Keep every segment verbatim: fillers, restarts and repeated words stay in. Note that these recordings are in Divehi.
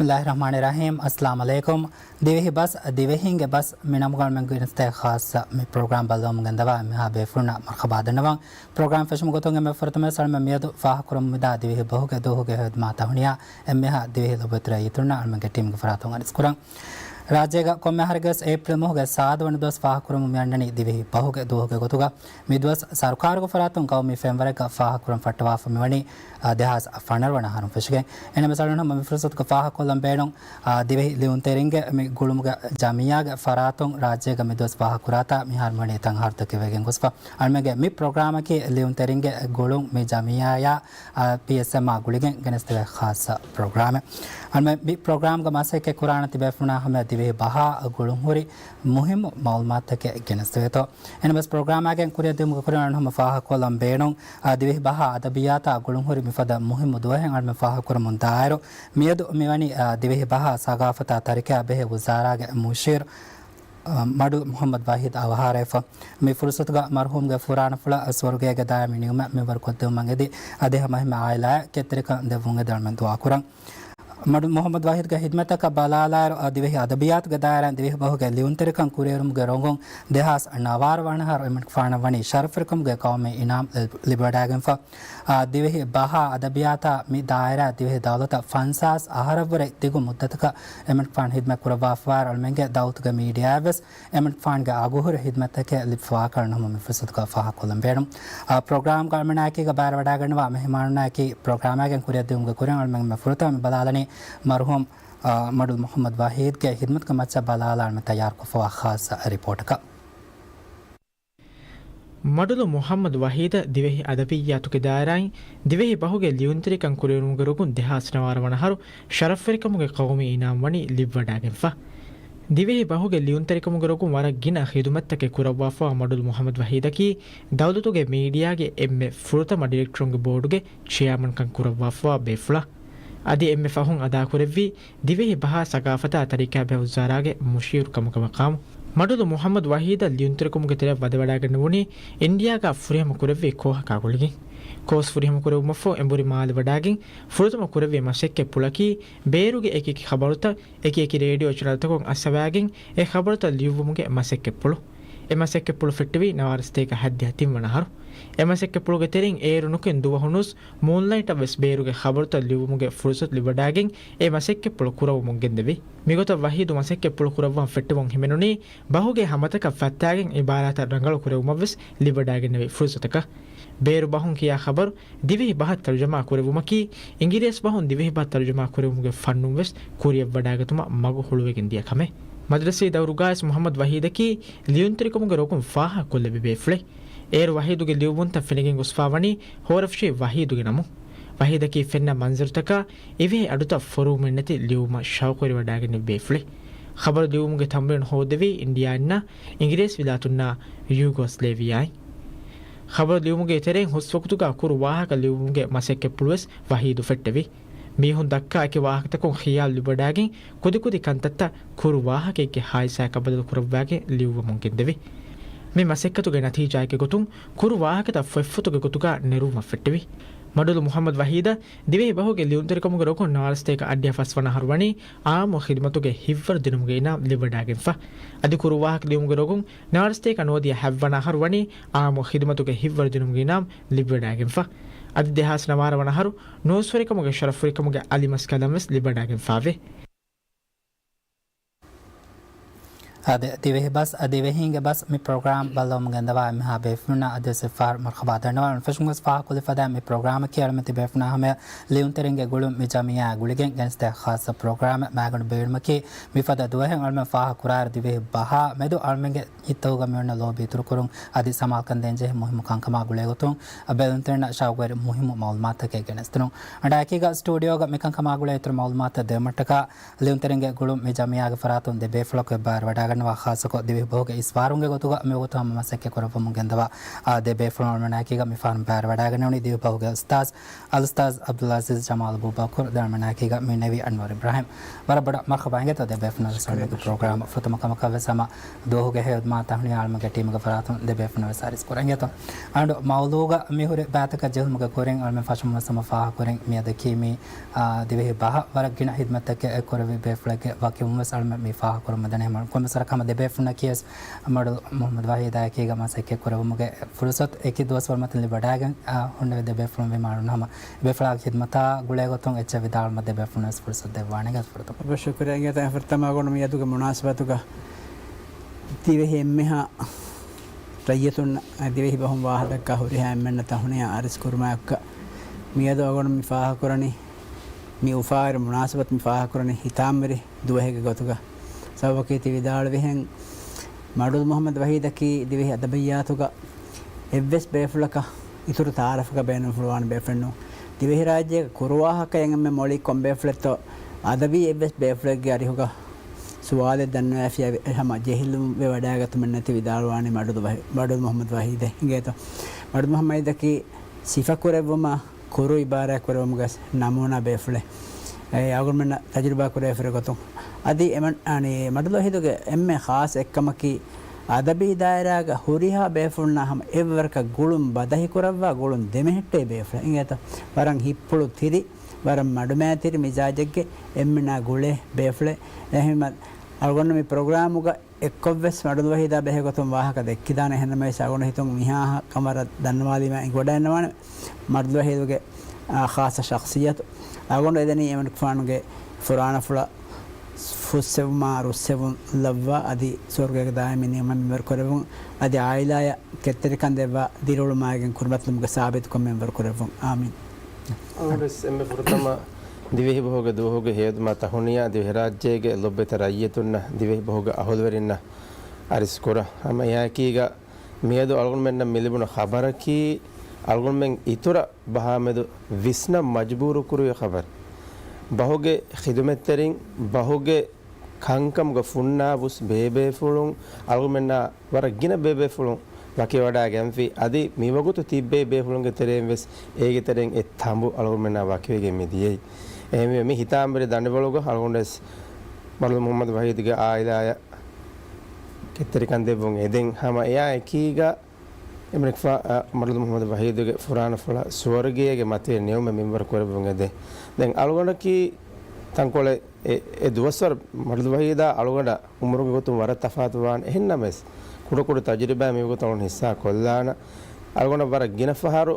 ބިސްމިއްލާހި ރަޙްމާނި ރަޙީމް. އައްސަލާމު ޢަލައިކުމް. ދިވެހި ބަސް، ދިވެހީންގެ ބަސް މި ނަމުގައި އަޅުމެން ގެނެސްދޭ ޚާއްޞަ މި ޕްރޮގްރާމް ބައްލަވަމުން ގެންދަވާ އެންމެހާ ބޭފުޅުންނަށް މަރުޙަބާ ދަންނަވަން. ޕްރޮގްރާމް ފެށުމުގެ ގޮތުން އެންމެ ފުރަތަމަ އަޅުމެން މިއަދު ފާހަގަކުރަމުން މިދާ ދިވެހި ބަހުގެ ދުވަހުގެ ހިދުމަތް ތަހުނިޔާ އެންމެހާ ދިވެހި ލޮބުވެތި ރައްޔިތުންނަށް އަޅުމެންގެ ޓީމްގެ ފަރާތުން އަރިސްކުރަން. ރާއްޖޭގަ ކޮންމެ އަހަރެއްގަސް އޭޕްރީލް މަހުގެ ސާދަ ވަނަ ދުވަސް ފާހަގަކުރަމުން މިއަންނަނީ ދިވެހި ބަހުގެ ދުވަހުގެ ގޮތުގަ. މި ދުވަސް ސަރުކާރުގެ ފަރާތުން ގައުމީ ފެންވަރެއްގަ ފާހަގަކުރަން ފައްޓަވާފަ މިވަނީ، އާ، ދެހާސް ފަނަރަ ވަނަ އަހަރުން ފެށިގެން. އެންމެ ސަޅުން ހަމަ މި ފުރުސަތުގަ ފާހަގަކޮށްލަން ބޭނުން، އާ، ދިވެހި ލިޔުންތެރިންގެ މި ގުޅުމުގެ ޖަމިއްޔާގެ ފަރާތުން ރާއްޖޭގަ މި ދުވަސް ފާހަގަކުރާތާ މިހާރު މިވަނީ ތަން އަހަރުތަކެއް ވެގެން ގޮސްފަ. އަޅުމެންގެ މި ޕްރޮގްރާމަކީ ލިޔުންތެރިންގެ ގުޅުން މި ޖަމިއްޔާޔާ، އާ، ޕީއެސްއެމްއާ ގުޅިގެން ގެނެސްދެވޭ ޚާއްޞަ ޕްރޮގްރާމެއް. އަޅުމެން މި ޕްރޮގްރާމްގަ މަސައްކަތް ކުރާނެ ތިބޭފުޅުންނާ ހަމަޔަށް ދިވެހި ބަހާ ގުޅުންހުރި މުހިއްމު މައުލޫމާތުތަކެއް ގެނެސްދެވޭތޯ. އެނަމަސް ޕްރޮގްރާމާގެން ކުރިއަށް ދިއުމުގެ ކުރިން އަޅުން ހަމަ ފާހަގަކޮށްލަން ބޭނުން، އާ، ދިވެހި ބަހާ އަދަބިއްޔާތާ ގުޅުންހުރި މިފަދަ މުހިއްމު ދުވަހެއް އަޅުމެން ފާހަގަކުރަމުން ދާއިރު، މިއަދު މިވަނީ، އާ، ދިވެހި ބަހާ ސަގާފަތާ ތަރިކަޔާ ބެހޭ ވުޒާރާގެ މުޝީރު، އާ، މަޑުލު މުޙައްމަދު ވަޙީދު އަވަހާރަވެފަ. މި ފުރުސަތުގަ މަރުޙޫމްގެ ފުރާނަފުޅަށް ސުވަރުގޭގެ ދާއިމީ ނިޢުމަތް މިންވަރުކޮށްދެވުމަށް އެދި، އަދި ހަމަ އެހެންމެ އާއިލާއަށް ކެތްތެރިކަން ދެއްވުން އެދި އަޅުމެން ދުޢާކުރަން. މަޑުލު މުޙައްމަދު ވަޙީދުގެ ޚިދްމަތްތަކަށް ބަލާލާއިރު، އަ، ދިވެހި އަދަބިއްޔާތުގެ ދާއިރާއިން ދިވެހި ބަހުގެ ލިޔުންތެރިކަން ކުރިއެރުމުގެ ރޮނގުން ދެހާސް ނަވާރަ ވަނަ އަހަރު އެމަނިކުފާނަށް ވަނީ ޝަރަފުވެރިކަމުގެ ޤައުމީ އިނާމް ލި-، ލިބިވަޑައިގެންފަ. އާ، ދިވެހި ބަހާ އަދަބިއްޔާތާ މި ދާއިރާ ދިވެހި ދައުލަތަށް ފަންސާސް އަހަރަށްވުރެ ދިގު މުއްދަތަކަށް އެމަނިކުފާނު ޚިދްމަތް ކުރައްވާފަވާއިރު، އަޅުމެންގެ ދައުލަތުގެ މީޑިއާއަށްވެސް އެމަނިކުފާނުގެ އަގުހުރި ޚިދްމަތްތަކެއް ލިބިފަވާކަން ހަމަ މި ފުރުސަތުގަ ފާހަގަކޮށްލަން ބޭނުން. އާ، ޕްރޮގްރާމްގަ އަޅުމެނާއެކީގަ ބައިވެވަޑައިގަންނަވާ މެހެމާނުންނާއެކީ ޕްރޮގްރާމާގެން ކުރިއަށްދިއުމުގެ ކުރިން އަޅުމެން މި ފުރަތަމަ މި ބަލާލަނީ މަރުޙޫމް، އާ، މަޑުލު މުޙައްމަދު ވަޙީދުގެ ޚިދްމަތުގެ މައްޗަށް ބަލާލާ އަޅުމެން ތައްޔާރުކޮށްފަވާ ޚާއްޞަ ރިޕޯޓަކަށް. މަޑުލު މުޙައްމަދު ވަޙީދަށް ދިވެހި އަދަބިއްޔާތުގެ ދާއިރާއިން ދިވެހި ބަހުގެ ލިޔުންތެރިކަން ކުރިއެރުމުގެ ރޮގުން ދެހާސް ނަވާރަ ވަނަ އަހަރު ޝަރަފުވެރިކަމުގެ ޤައުމީ އިނާމް ވަނީ ލިބިވަޑައިގެންފަ. ދިވެހި ބަހުގެ ލިޔުންތެރިކަމުގެ ރޮގުން ވަރަށް ގިނަ ޚިދުމަތްތަކެއް ކުރައްވާފަވާ މަޑުލު މުޙައްމަދު ވަޙީދަކީ ދައުލަތުގެ މީޑިއާގެ އެންމެ ފުރަތަމަ ޑިރެކްޓަރުންގެ ބޯޑުގެ ޗެއާމަންކަން ކުރައްވާފަވާ ބޭފުޅާ. އަދި އެންމެ ފަހުން އަދާކުރެއްވީ ދިވެހި ބަހާ ސަގާފަތާ ތަރިކަޔާ ބެހޭ ވުޒާރާގެ މުޝީރު ކަމުގެ މަޤާމު. މަޑުލު މުޙައްމަދު ވަޙީދަށް ލިޔުންތެރިކަމުގެ ތެރެއަށް ވަދެވަޑައިގެންނެވުނީ އިންޑިއާގަ ފުރިހަމަ ކުރެއްވި ކޯހަކާ ގުޅިގެން. ކޯސް ފުރިހަމަ ކުރެއްވުމަށްފަހު އެނބުރި މާލެ ވަޑައިގެން ފުރަތަމަ ކުރެއްވި މަސައްކަތްޕުޅަކީ ބޭރުގެ އެކިއެކި ޚަބަރުތައް އެކިއެކި ރޭޑިއޯ ޗެނަލްތަކުން އައްސަވައިގެން އެ ޚަބަރުތައް ލިޔުއްވުމުގެ މަސައްކަތްޕުޅު. އެ މަސައްކަތްޕުޅު ފެއްޓެވީ ނަވާރަ ސަތޭކަ ހަތްދިހަ ތިން ވަނަ އަހަރު. އެ މަސައްކަތްޕުޅުގެ ތެރެއިން އޭރު ނުކުތް ދުވަހުނުސް މޫންލައިޓަށް ވެސް ބޭރުގެ ޚަބަރުތައް ލިޔުއްވުމުގެ ފުރުސަތު ލިބިވަޑައިގެން އެ މަސައްކަތްޕުޅު ކުރައްވަމުން ގެންދެވި. މިގޮތަށް ވަޙީދު މަސައްކަތްޕުޅު ކުރައްވަން ފެއްޓެވުން ހިމެނުނީ ބަހުގެ ހަމަތަކަށް ފައްތާގެން އިބާރާތައް ރަނގަޅު ކުރެވުމަށް ވެސް ލިބިވަޑައިގެންނެވި ފުރުސަތަކަށް. ބޭރު ބަހުން ކިޔާ ޚަބަރު ދިވެހި ބަހަށް ތަރުޖަމާ ކުރެއްވުމަކީ، އިނގިރޭސި ބަހުން ދިވެހި ބަހަށް ތަރުޖަމާ ކުރެއްވުމުގެ ފަންނުން ވެސް ކުރިއަށްވަޑައިގަތުމަށް މަގު ހުޅުވިގެން ދިޔަ ކަމެއް. މަދްރަސީ ދައުރުގައިވެސް މުޙައްމަދު ވަޙީދަކީ ލިޔުންތެރިކަމުގެ ރޮގުން ފާހަގަކޮށްލެއްވި ބޭފުޅެއް. އޭރު ވަޙީދުގެ ލިޔުއްވުންތައް ފެނިގެން ގޮސްފާވަނީ ހޯރަފުށީ ވަޙީދުގެ ނަމުން. ވަޙީދަކީ ފެންނަ މަންޒަރުތަކާ އިވޭ އަޑުތައް ފޮރުވުމެއްނެތި ލިޔުއްވުމަށް ޝައުޤުވެރިވަޑައިގެންނެވި ބޭފުޅެއް. ޚަބަރު ލިޔުއްވުމުގެ ތަމްރީނު ހޯދެވީ އިންޑިއާއިންނާ އިނގިރޭސި ވިލާތުންނާ ޔޫގޯސްލޭވިއާއިން. ޚަބަރު ލިޔުމުގެ ތެރެއިން ހުސްވަގުތުގަ ކުރު ވާހަކަ ލިޔުއްވުމުގެ މަސައްކަތްޕުޅުވެސް ވަޙީދު ފެއްޓެވި. މީހުން ދައްކާ އެކި ވާހަކަތަކުން ޚިޔާލު ލިބިވަޑައިގެން ކުދިކުދި ކަންތައްތައް ކުރު ވާހަކައެއްގެ ހާއިސާއަކަށް ބަދަލު ކުރައްވާގެން ލިޔުއްވަމުން ގެންދެވި. މި މަސައްކަތުގެ ނަތީޖާއެއްގެ ގޮތުން ކުރު ވާހަކަތައް ފޮތްފޮތުގެ ގޮތުގަ ނެރުއްވަން ފެއްޓެވި. މަޑުލު މުޙައްމަދު ވަޙީދަށް ދިވެހި ބަހުގެ ލިޔުންތެރިކަމުގެ ރޮގުން ނަވާރަ ސަތޭކަ އަށްޑިހަ ފަސް ވަނަ އަހަރު ވަނީ އާއްމު ޚިދުމަތުގެ ހިތްވަރު ދިނުމުގެ އިނާމް ލިބިވަޑައިގެންފަ. އަދި ކުރު ވާހަކަ ލިޔުމުގެ ރޮގުން ނަވާރަ ސަތޭކަ ނުވަދިހަ ހަތް ވަނަ އަހަރު ވަނީ އާއްމު ޚިދުމަތުގެ ހިތްވަރު ދިނުމުގެ އިނާމް ލިބިވަޑައިގެންފަ. އަދި ދެހާސް ނަވާރަ ވަނަ އަހަރު ނޫސްވެރިކަމުގެ ޝަރަފުވެރިކަމުގެ އަލި މަސް ކަލަން ވެސް ލިބިވަޑައިގެންފާވޭ. އާދެ، ދިވެހި ބަސް، އަ، ދިވެހީންގެ ބަސް މި ޕްރޮގްރާމް ބައްލަވަމުން ގެންދަވާ އެންމެހާ ބޭފުޅުންނަށް އަދިވެސް އެއްފަހަރު މަރުޙަބާ ދަންނަވަން. ފެށުމުން ވެސް ފާހަގަކޮށްލި ފަދައިން މި ޕްރޮގްރާމަކީ އަޅުމެން ތިބޭފުޅުންނާ ހަމަޔަށް ލިޔުންތެރިންގެ ގުޅުން މި ޖަމިއްޔާ ގުޅިގެން ގެނެސްދޭ ޚާއްޞަ ޕްރޮގްރާމެއް. މާގަނޑު ބޭނުމަކީ މިފަދަ ދުވަހެއް އަޅުމެން ފާހަގަކުރާއިރު ދިވެހި ބަހާ މެދު އަޅުމެންގެ ހިތްތަކުގަ މިއޮންނަ ލޯބި އިތުރުކުރުން އަދި ސަމާލުކަން ދޭންޖެހޭ މުހިއްމު ކަންކަމާ ގުޅޭގޮތުން ބެލުންތެރިންނަށް ޝައުގުވެރި މުހިއްމު މައުލޫމާތުތަކެއް ގެނެސްދިނުން. އަނޑާއެކީގަ ސްޓޫޑިއޯގަ މިކަންކަމާ ގުޅޭ އިތުރު މައުލޫމާތުތައް ދެއްވުމަށްޓަކާ ލިޔުންތެރިންގެ ގުޅުން މި ޖަމިއްޔާގެ ފަރާތުން ދެ ބޭފުޅަކު އެއްބައިވަރު ވަޑައިގަންނަވާ. ވާ ޚާއްޞަކޮށް ދިވެހި ބަހުގެ އިސް ފަހަރުގެ ގޮތުގަ މިވަގުތު ހަމަ މަސައްކަތް ކުރައްވަމުން ގެންދަވާ އާ ދެ ބޭފުޅުން އަޅުމެންނާއެކީގަ މި ފަހަރު ބައިވެވަޑައިގަންނަވަނީ ދިވެހި ބަހުގެ އުސްތާޒް އަލްއުސްތާޒް ޢަބްދުލް ޢަޒީޒް ޖަމާލް އަބޫބަކުރު ދެން އަޅުމެންނާއެކީގަ މި ނެވީ އަންވަރު އިބްރާހިމް. ވަރަށް ބޮޑަށް މަރްޙަބާ އިނގޭތޯ ދެ ބޭފުޅުން ވެސް އަޅުމެންގެ ޕްރޮގްރާމަށް ފުރަތަމަ ކަމަކަށް ވެސް ހަމަ ދުވަހުގެ ހެޔޮދިމާ ތަހުނިޔާ އަޅުމެންގެ ޓީމުގެ ފަރާތުން ދެ ބޭފުޅުން ވެސް އަރިސް ކުރަން އިނގޭތޯ. އަނޑު މައުޟޫގަ މި ހުރި ބައިތަކަށް ޖެހުމުގެ ކުރިން އަޅުމެން ފަށަމުން ވެސް ހަމަ ފާހަގަކުރިން މިއަދަކީ މި އާ، ދިވެހި ބަހަށް ވަރަށް ގިނަ ހިދްމަތްތަކެއް އެ ކުރެއްވި ބޭފުޅެއްގެ ވަކިވުން ވެސް އަޅުމެން މި ފާހަގަކުރަމުން ދަނީ. ހަމަ ކޮންމެސް ވަރަކަށް ހަމަ ދެ ބޭފުޅުންނަކީ ވެސް މަޑުލު މުޙައްމަދު ވަޙީދާ އެކީގަ މަސައްކަތް ކުރެއްވުމުގެ ފުރުޞަތު އެކި ދުވަސްވަރު މަތިން ލިބިވަޑައިގެން، އާ، ހުންނެވި ދެ ބޭފުޅުން ވީމާ އަޅުގަނޑު ހަމަ އެ ބޭފުޅާގެ ޚިދްމަތާ ގުޅޭ ގޮތުން އެއްޗެއް ވިދާޅުވުމަށް ދެ ބޭފުޅުން ވެސް ފުރުޞަތު ދެއްވާނެ ގެ ފުރަތަމަ. ވަރަށް ޝުކުރިއްޔާ. އިނގޭތޯ ފުރަތަމަ އަޅުގަނޑު މިއަދުގެ މުނާސަބަތުގަ ދިވެހި އެންމެހާ ރައްޔިތުން ދިވެހި ބަހުން ވާހަކަދައްކާ ހުރިހާ އެންމެންނަށް ތަހުނިޔާ އަރިސް ކުރުމާއެކު، މިއަދު އަޅުގަނޑު މި ފާހަގަކުރަނީ، މި އުފާވެރި މުނާސަބަތު މި ފާހަގަކުރަނީ ހިތާމަވެރި ދުވަހެއްގެ ގޮތުގަ. ސަބަބަކީ ތި ވިދާޅުވިހެން، މަޑުލު މުޙައްމަދު ވަޙީދަކީ ދިވެހި އަދަބިއްޔާތުގަ އެއްވެސް ބޭފުޅަކަށް އިތުރު ތައާރަފަކަށް ބޭނުންފުޅުވާނެ ބޭފުޅެއް ނޫން. ދިވެހިރާއްޖޭގެ ކުރުވާހަކައެއް އެންމެ މޮޅި ކޮން ބޭފުޅެއްތޯ އަދަބީ އެއްވެސް ބޭފުޅެއްގެ އަރިހުގަ ސުވާލެއް ދަންނަވާފިއްޔާ ހަމަ ޖެހިލުންވެވަޑައިގަތުމެއް ނެތި ވިދާޅުވާނީ މަޑުލު ވަހި-، މަޑުލު މުޙައްމަދު ވަޙީދޭ. އިނގޭތޯ؟ މަޑުލު މުޙައްމަދަކީ ސިފަކުރެއްވުމާ ކުރު އިބާރާތް ކުރެއްވުމުގެ ނަމޫނާ ބޭފުޅެއް. އެ އަޅުގަނޑުމެންނަށް ތަޖުރިބާ ކުރެވިފައި ގޮތުން. އަދި އެމަން-، އަނި، މަޑުލު ވަޙީދުގެ އެންމެ ޚާއްޞަ އެއްކަމަކީ، އަދަބީ ދާއިރާގަ ހުރިހާ ބޭފުޅުންނާ ހަމަ އެއްވަރަކަށް ގުޅުން ބަދަހި ކުރައްވާ ގުޅުން ދެމެހެއްޓޭ ބޭފުޅެއް. އިނގޭތޯ؟ ވަރަށް ހިތްޕުޅު ތިރި، ވަރަށް މަޑުމައިތިރި މިޒާޖެއްގެ އެންމެންނާ ގުޅޭ ބޭފުޅެއް. އެހެންވީމަ އަޅުގަނޑު މި ޕްރޮގްރާމުގަ އެއްކޮށްވެސް މަޑުލު ވަޙީދާ ބެހޭ ގޮތުން ވާހަކަ ދެއްކިދާނެ. އެހެންނަމަވެސް އަޅުގަނޑު ހިތުން މިހާ ކަމަރަށް ދަންނަވާލީމާ އެނގިވަޑައިގަންނަވާނެ މަޑުލު ވަޙީދުގެ، އާ، ޚާއްޞަ ޝަޚްޞިއްޔަތު. އަޅުގަނޑު އެދެނީ އެމަނިކުފާނުގެ ފުރާނަފުޅަށް ފުއްސެވުމާ ރުއްސެވުން ލައްވާ، އަދި ސުވަރުގޭގެ ދާއިމީ ނިޢުމަތް މިންވަރު ކުރެއްވުން، އަދި އާއިލާޔަށް ކެތްތެރިކަން ދެއްވާ ދިރިއުޅުމާއިގެން ކުރިމަތިލުމުގެ ސާބިތުކަން މިންވަރު ކުރެއްވުން. އާމީން. އަޅުގަނޑުވެސް އެންމެ ފުރަތަމަ ދިވެހިބަހުގެ ދުވަހުގެ ހެޔޮދިމާ ތަހުނިޔާ ދިވެހިރާއްޖޭގެ ލޮބުވެތި ރައްޔިތުންނަށް، ދިވެހިބަހުގެ އަހުލުވެރިންނަށް އަރިސް ކުރަން. ހަމަ އެއާއެކީގަ މިއަދު އަޅުގަނޑުމެންނަށް މި ލިބުނު ޚަބަރަކީ، އަޅުގަނޑުމެން އިތުރަށް ބަހާމެދު ވިސްނަން މަޖުބޫރު ކުރުވި ޚަބަރެއް. ބަހުގެ ޚިދުމަތްތެރިން، ބަހުގެ ކަންކަމުގަ ފުންނާ ވުސް ބޭބޭފުޅުން، އަޅުގަނޑުމެންނާ ވަރަށް ގިނަ ބޭބޭފުޅުން ވަކިވެވަޑައިގެންފި. އަދި މިވަގުތު ތިއްބެވި ބޭފުޅުންގެ ތެރެއިން ވެސް އޭގެ ތެރެއިން އެއް ތަނބު އަޅުގަނޑުމެންނާ ވަކިވެގެން މި ދިޔައީ. އެހެންވެ، މި ހިތާމަވެރި ދަނޑިވަޅުގަ އަޅުގަނޑުވެސް މަޑުލު މުޙައްމަދު ވަޙީދުގެ އާއިލާޔަށް ކެތްތެރިކަން ދެއްވުން އެދެން. ހަމަ އެއާ އެކީގަ އެމަނިކުފާ-، އަ، މަޑުލު މުޙައްމަދު ވަޙީދުގެ ފުރާނަފުޅަށް ސުވަރުގޭގެ މަތިވެރި ނިޢުމަތް މިންވަރު ކުރެއްވުން އެދެން. ދެން އަޅުގަނޑަކީ ތަންކޮޅެއް އެ، އެ ދުވަސްވަރު މަޑުލު ވަޙީދާ އަޅުގަނޑަށް އުމުރުގެ ގޮތުން ވަރަށް ތަފާތު ވާނެ. އެހެންނަމަވެސް، ކުޑަކުޑަ ތަޖުރިބާ މިވަގުތު އަޅުގަނޑު ހިއްސާ ކޮށްލާނަ. އަޅުގަނޑަށް ވަރަށް ގިނަ ފަހަރު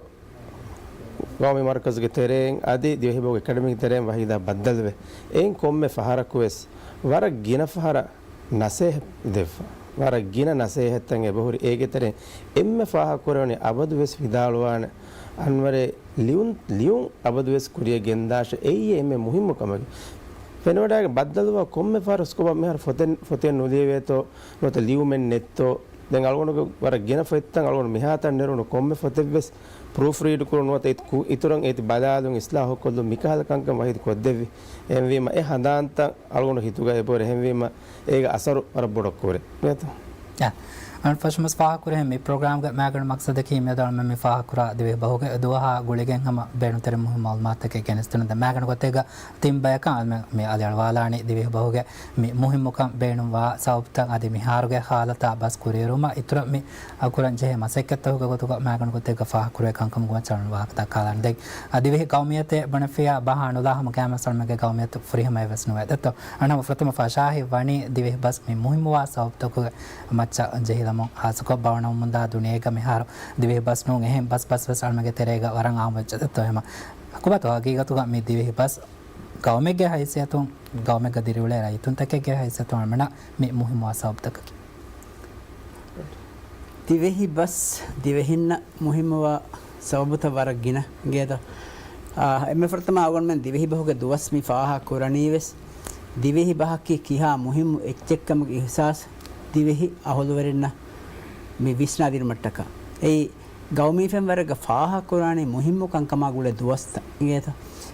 ގައުމީ މަރުކަޒުގެ ތެރެއިން އަދި ދިވެހިބަހުގެ އެކަޑަމީގެ ތެރެއިން ވަޙީދާ ބައްދަލުވެ، އެއިން ކޮންމެ ފަހަރަކުވެސް ވަރަށް ގިނަ ފަހަރަށް ނަސޭހަތް ދެއްވާ. ވަރަށް ގިނަ ނަސޭހަތްތައް އެބަހުރި. އޭގެ ތެރެއިން އެންމެ ފާހަގަކުރެވެނީ އަބަދުވެސް ވިދާޅުވާނެ އަންވަރެއް ލިޔުން، ލިޔުން އަބަދުވެސް ކުރިޔަށް ގެންދާށޭ. އެއީ އެންމެ މުހިއްމު ކަމެއް. ފެނިވަޑައިގެން ބައްދަލުވާ ކޮންމެ ފަހަރަސް ކޮބާ މިހާރު ފޮތެއް، ފޮތެއް ނުލިޔެވޭތޯ، ނުވަތަ ލިޔުމެއް ނެތްތޯ. ދެން އަޅުގަނޑުގެ ވަރަށް ގިނަ ފޮތްތައް އަޅުގަނޑު މިހާތަން ނެރުނު ކޮންމެ ފޮތެއްވެސް ޕްރޫފް ރީޑް ކުރުން ނުވަތަ އިތު-، ކު-، އިތުރަށް އޭތި ބަލާލުން އިސްލާހު ކޮށްލުން މިކަހަލަ ކަންކަން ވަޙީދު ކޮށްދެއްވި. އެހެންވީމަ އެ ހަނދާންތައް އަޅުގަނޑު ހިތުގަ އެބަހުރި. އެހެންވީމަ އޭގެ އަސަރު ވަރަށް ބޮޑަށް ކުރޭ. އަން ފަށުމަސް ފާހަގަކުރެހެން މި ޕްރޮގްރާމްގެ މާގަނޑު މަޤްޞަދަކީ މިއަދު އަޅުމެން މި ފާހަގަކުރާ ދިވެހި ބަހުގެ ދުވަހާ ގުޅިގެން ހަމަ ބޭނުންތެރި މުހިންމު މައުލޫމާތުތަކެއް ގެނެސްދިނުން. ދެން މާގަނޑު ގޮތެއްގަ ތިން ބަޔަކަށް އަޅުމެން މި އަލިއަޅުވާލާނީ ދިވެހި ބަހުގެ މި މުހިންމުކަން ބޭނުންވާ ސަބަބުތައް އަދި މިހާރުގެ ހާލަތާ ބަސް ކުރިއެރުމަށް އިތުރަށް މި އަ، ކުރަން ޖެހޭ މަސައްކަތްތަކުގެ ގޮތުގަ މާގަނޑު ގޮތެއްގަ ފާހަގަކުރެވޭ ކަންކަމުގެ މައްޗަށް ވާހަކަ ދައްކާލާނެ. ދެން އަ، ދިވެހި ގައުމިއްޔަތެއް ބުނެފިއްޔާ ބަހާ ނުލާ ހަމަ ގައިމުވެސް އަޅުމެންގެ ގައުމިއްޔަތު ފުރިހަމައެއް ވެސް ނުވޭ. ދެއްތޯ؟ އަން ހަމަ ފުރަތަމަ ފަށާހި ވަނީ ދިވެހި ބަސް މި މުހިންމުވާ ސަބަބުތަކުގެ މައްޗަށް ޖެހިލަމުން. ހާއްސަކޮށް ބަވަނަވަމުންދާ ދުނިޔޭގަ މިހާރު ދިވެހި ބަސް ނޫން އެހެން ބަސް ބަސް ވެސް އަޅުމެންގެ ތެރޭގަ ވަރަށް އާއްމު ވެއްޖެ. ދެއްތޯ؟ އެހެމަ ކޮބާތޯ ހަގީގަތުގަ މި ދިވެހި ބަސް ގައުމެއްގެ ހައިސިއްޔަތުން، ގައުމެއްގަ ދިރިއުޅޭ ރައްޔިތުންތަކެއްގެ ހައިސިއްޔަތުން އަޅުމެންނަށް މި މުހިންމުވާ ސަބަބުތަކަކީ؟ ދިވެހި ބަސް ދިވެހިންނަށް މުހިންމުވާ ސަބަބުތައް ވަރަށް ގިނަ އިނގޭތޯ. އާ، އެންމެ ފުރަތަމަ އަޅުގަނޑުމެން ދިވެހި ބަހުގެ ދުވަސް މި ފާހަގަ ކުރަނީވެސް، ދިވެހި ބަހަކީ ކިހާ މުހިންމު އެއްޗެއްކަމުގެ އިހުސާސް ދިވެހި އަހުލުވެރިންނަށް މި ވިސްނާދިނުމަށްޓަކާ. އެއީ، ގައުމީ ފެންވަރެއްގަ ފާހަގަކުރާނީ މުހިއްމު ކަންކަމާ ގުޅޭ ދުވަސްތައް އިނގޭތަ؟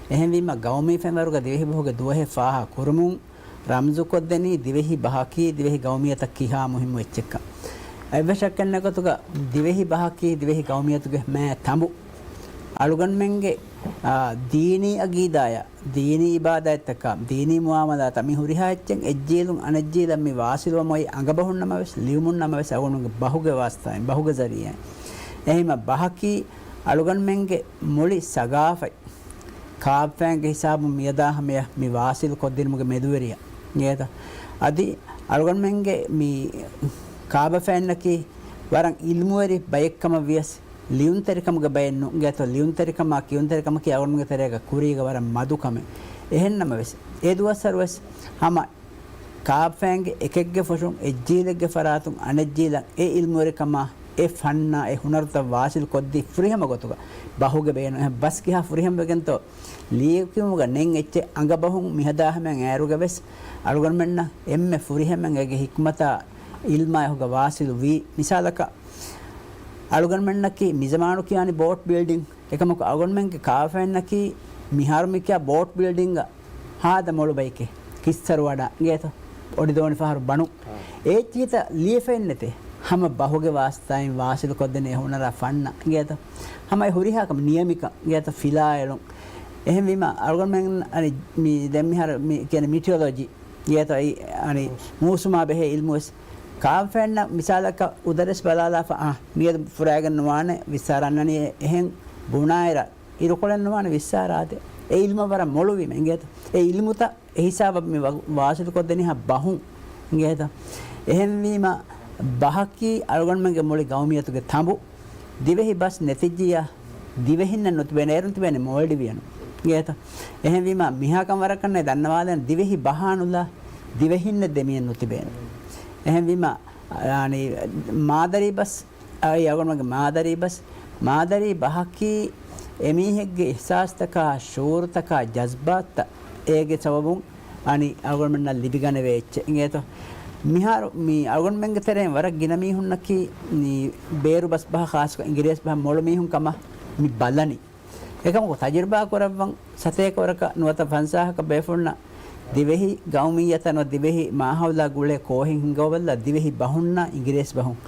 އެހެންވީމަ، ގައުމީ ފެންވަރުގަ ދިވެހިބަހުގެ ދުވަހެއް ފާހަގަ ކުރުމުން، ރަމްޒުކޮށްދެނީ ދިވެހި ބަހަކީ ދިވެހި ގައުމިއްޔަތަށް ކިހާ މުހިއްމު އެއްޗެއްކަން. އެއްވެސް ޝައްކެއް ނެތް ގޮތުގަ ދިވެހި ބަހަކީ ދިވެހި ގައުމިއްޔަތުގެ މާތް ތަނބު. އަޅުގަނޑުމެންގެ، އާ، ދީނީ އަގީދާޔަށް، ދީނީ އިބާދާތްތަކަށް، ދީނީ މުއާމަލާތަށް މި ހުރިހާ އެއްޗެއް އެއްޖީލުން އަނެއްޖީލަށް މި ވާސިލުވަމުން އަނގަބަހުންނަމަވެސް، ލިޔުމުންނަމަވެސް އަޅުގަނޑުގެ ބަހުގެ ވާސިތާއިން، ބަހުގެ ޒަރީއާއިން. އެހެންވީމަ ބަހަކީ އަޅުގަނޑުމެންގެ މުޅި ސަގާފަތް ކާބަފައިންގެ ހިސާބުން މިއަދާ ހަމަޔަށް މި ވާސިލު ކޮށްދިނުމުގެ މެދުވެރިޔަށް އިނގޭތަ؟ އަދި އަޅުގަނޑުމެންގެ މި ކާބަފައިންނަކީ ވަރަށް އިލްމުވެރި ބައެއްކަމަށް ވިޔަސް، ލިޔުންތެރިކަމުގެ ބައެއް ނޫން އިނގޭތޯ؟ ލިޔުންތެރިކަމާ ކިޔުންތެރިކަމަކީ އަޅުގަނޑުމެންގެ ތެރޭގަ ކުރީގަ ވަރަށް މަދު ކަމެއް. އެހެންނަމަވެސް، އެ ދުވަސްވަރުވެސް ހަމަ ކާބަފައިންގެ އެކެއްގެ ފޮށުން އެއްޖީލެއްގެ ފަރާތުން އަނެއްޖީލަށް އެ އިލްމުވެރިކަމާ، އެ ފަންނާ، އެ ހުނަރުތައް ވާސިލު ކޮށްދީ ފުރިހަމަ ގޮތުގަ ބަހުގެ ބޭނުން. އެހެން ބަސް ކިހާ ފުރިހަމަވެގެންތޯ؟ ލިޔެކިޔުމުގަ ނެތް އެއްޗެއް އަނގަބަހުން މިހަދާ ހަމަޔަށް އައިރުގަވެސް އަޅުގަނޑުމެންނަށް އެންމެ ފުރިހަމައިން އޭގެ ހިކްމަތާ އިލްމާ އެކުގަ ވާސިލު ވީ. މިސާލަކަށް، އަޅުގަނޑުމެންނަކީ މިޒަމާނު ކިޔާނީ ބޯޓް ބިލްޑިން. އެކަމަކު އަޅުގަނޑުމެންގެ ކާބަފައިންނަކީ މިހާރު މިކިޔާ ބޯޓް ބިލްޑިންގ ހާދަ މޮޅު ބައެކޭ. ކިއްސަރު ވަޑާ އިނގޭތޯ؟ އޮޑިދޯނި ފަހަރު ބަނު. އާ. އޭ އެއްޗިހިތައް ލިޔެފައެއްނެތޭ. ހަމަ ބަހުގެ ވާސިތާއިން ވާސިލު ކޮށްދެނީ އެ ހުނަރާ ފަންނަ އިނގޭތޯ؟ ހަމަ އެ ހުރިހާ ކަމެއް ނިޔަމިކަން އިނގޭތޯ؟ ފިލާއެޅުން. އެހެންވީމަ އަޅުގަނޑުމެން އަނި މި ދެން މިހާރު މި ކިޔަނީ މިޓިއޮލޮޖީ އިނގޭތޯ؟ އައި އަނި މޫސުމާ ބެހޭ އިލްމުވެސް. ކާބަފައިންނަށް މިސާލަކަށް އުދަރެސް ބަލާލާފަ، އާ، މިއަދު ފުރާގެން ނުވާނެ ވިއްސާރަ އަންނަނީ އެހެން ބުނާއިރަށް އިރުކޮޅެއް ނުވާނެ ވިއްސާރާދޭ. އެ އިލްމަށް ވަރަށް މޮޅުވީމަ އިނގޭތަ؟ އެ އިލްމުތައް އެ ހިސާބަށް މި ވަ-، ވާސިލުކޮށްދެނީހާ ބަހުން އިނގޭތަ؟ އެހެންވީމަ ބަހަކީ އަޅުގަނޑުމެންގެ މުޅި ގައުމިއްޔަތުގެ ތަނބު. ދިވެހި ބަސް ނެތިއްޖިއްޔާ ދިވެހިންނެއް ނުތިބޭނެ، އޭރުން ތިބޭނެ މޯލްޑިވިއަނުން އިނގޭތަ؟ އެހެންވީމަ މިހާ ކަން ވަރަށް ކަންނޭ ދަންނަވާލަން ދިވެހި ބަހާނުލާ ދިވެހިންނެއް ދެމިއެއް ނުތިބޭނެ. އެހެންވީމަ، އަނި، މާދަރީ ބަސް، އައި އަޅުގަނޑުމެންގެ މާދަރީ ބަސް، މާދަރީ ބަހަކީ އެމީހެއްގެ އިޙްސާސްތަކާ، ޝުޢޫރުތަކާ، ޖަޒްބާތްތައް އޭގެ ސަބަބުން އަނި އަޅުގަނޑުމެންނަށް ލިބިގަނެވޭ އެއްޗެއް އިނގޭތޯ؟ މިހާރު މި އަޅުގަނޑުމެންގެ ތެރެއިން ވަރަށް ގިނަ މީހުންނަކީ މި ބޭރު ބަސް ބަހަށް ޚާއްޞަކޮށް އިނގިރޭސި ބަހަށް މޮޅު މީހުން ކަމަށް މި ބަލަނީ. އެކަމަކު ތަޖުރިބާ ކުރައްވަން ސަތޭކަ ވަރަކަށް ނުވަތަ ފަންސާހަކަށް ބޭފުޅުންނަށް ދިވެހި ގައުމިއްޔަތަށް ނުވަތަ ދިވެހި މާހައުލާ ގުޅޭ ކޯހިން ހިނގައުމަށް ދިވެހި ބަހުންނާ އިނގިރޭސި ބަހުން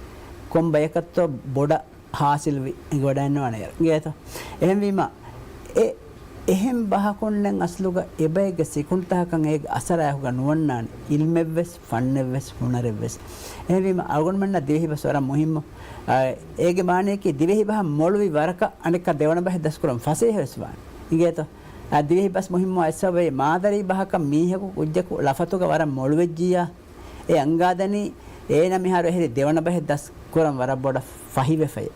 ކޮން ބަޔަކަށްތޯ ބޮޑަށް ހާސިލްވި އެނގިވަޑައިންނަވާނެ އިނގޭތަ؟ އެހެންވީމަ އެ އެހެން ބަހަކުންނެއް އަސްލުގަ އެބައެއްގެ ސިކުންތަކަކަށް އޭގެ އަސަރާއެކުގަ ނުވަންނާނެ. އިލްމެއްވެސް، ފަންނެއްވެސް، ހުނަރެއްވެސް. އެހެންވީމަ އަޅުގަނޑުމެންނަށް ދިވެހި ބަސް ވަރަށް މުހިއްމު. އާ، އޭގެ މާނަޔަކީ ދިވެހި ބަހަށް މޮޅުވި ވަރަކަށް އަނެއްކާ ދެވަނަ ބަހެއް ދަސްކުރަން ފަސޭހަވެސް ވާނެ. އިނގޭތޯ؟ އާ، ދިވެހި ބަސް މުހިއްމުވާ އެއްސަބަބެއް މާދަރީ ބަހަކަށް މީހަކު ކުއްޖަކު ޅަފަތުގަ ވަރަށް މޮޅުވެއްޖިއްޔާ، އެ އަންގާދަނީ އޭނަ މިހާރު އެހެރީ ދެވަނަ ބަހެއް ދަސް ކުރަން ވަރަށް ބޮޑަށް ފަހިވެފައޭ.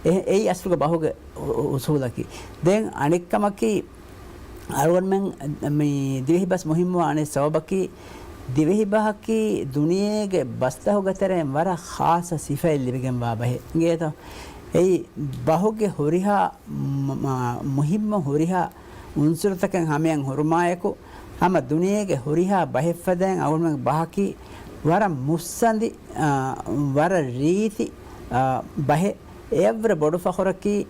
އެ-، އެއީ އަސްލުގަ ބަހުގެ އު-، އު-، އުސޫލަކީ. ދެން އަނެއްކަމަކީ، އަޅުގަނޑުމެން މި ދިވެހި ބަސް މުހިއްމުވާ އަނެއް ސަބަބަކީ، ދިވެހި ބަހަކީ ދުނިޔޭގެ ބަސްތަކުގެ ތެރެއިން ވަރަށް ޚާއްޞަ ސިފައެއް ލިބިގެންވާ ބަހެއް. އިނގޭތޯ؟ އެއީ ބަހުގެ ހުރިހާ މަ-، މުހިއްމު ހުރިހާ އުންސުރުތަކެއް ހަމަޔަށް ހުރުމާއެކު، ހަމަ ދުނިޔޭގެ ހުރިހާ ބަހެއް ފަދައިން އަޅުގަނޑުމެންގެ ބަހަކީ ވަރަށް މުއްސަނދި، އާ، ވަރަށް ރީތި، އާ، ބަހެއް. އެއަށްވުރެ ބޮޑު ފަޚުރަކީ،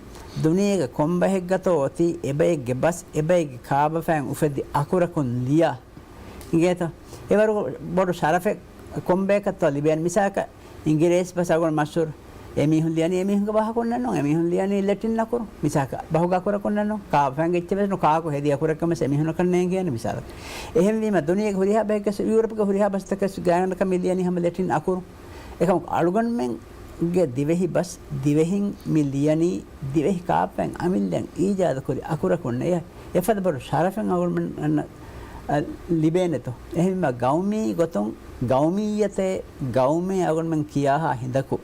ދުނިޔޭގެ ކޮން ބަހެއްގަތޯ އޮތީ އެބައެއްގެ ބަސް، އެބައެއްގެ ކާބަފައިން އުފެދި އަކުރަކުން ލިޔާ. އިނގޭތަ؟ އެވަރު ބޮޑު ޝަރަފެއް ކޮން ބަޔަކަށްތޯ ލިބޭނެ. މިސާލަކަށް، އިނގިރޭސި ބަސް އަޅުގަނޑު މަޝްހޫރު. އެމީހުން ލިޔަނީ އެމީހުންގެ ބަހަކުންނެއްނޫން، އެމީހުން ލިޔަނީ ލެޓިން އަކުރު. މިސާލަކަށް، ބަހުގެ އަކުރަކުންނެއްނޫން، ކާބަފައިންގެ އެއްޗެއް ވެސް ނޫން، ކާކު ހެދި އަކުރެއްކަން ވެސް އެމީހުންނަކަށް ނޭނގޭނެ މިސާލަކަށް. އެހެންވީމަ، ދުނިޔޭގެ ހުރިހާ ބަހެއްގެ ވެސް، ޔޫރަޕްގެ ހުރިހާ ބަސްތަކެއް ވެސް ގާތްގަނޑަކަށް މި ލިޔަނީ ހަމަ ލެޓިން އަކުރު. އެކަމަކު، އަޅުގަނޑުމެންގެ ދިވެހި ބަސް، ދިވެހިން މި ލިޔަނީ، ދިވެހި ކާބަފައިން އަމިއްލައިން އީޖާދުކުރި އަކުރަކުންނޭ. އެފަދަ ބޮޑު ޝަރަފެއް އަޅުގަނޑުމެންނަށް، އަ، ލިބޭނެތޯ. އެހެންވީމަ، ގައުމީ ގޮތުން، ގައުމިއްޔަތޭ، ގައުމޭ އަޅުގަނޑުމެން ކިޔާހާ ހިނދަކު،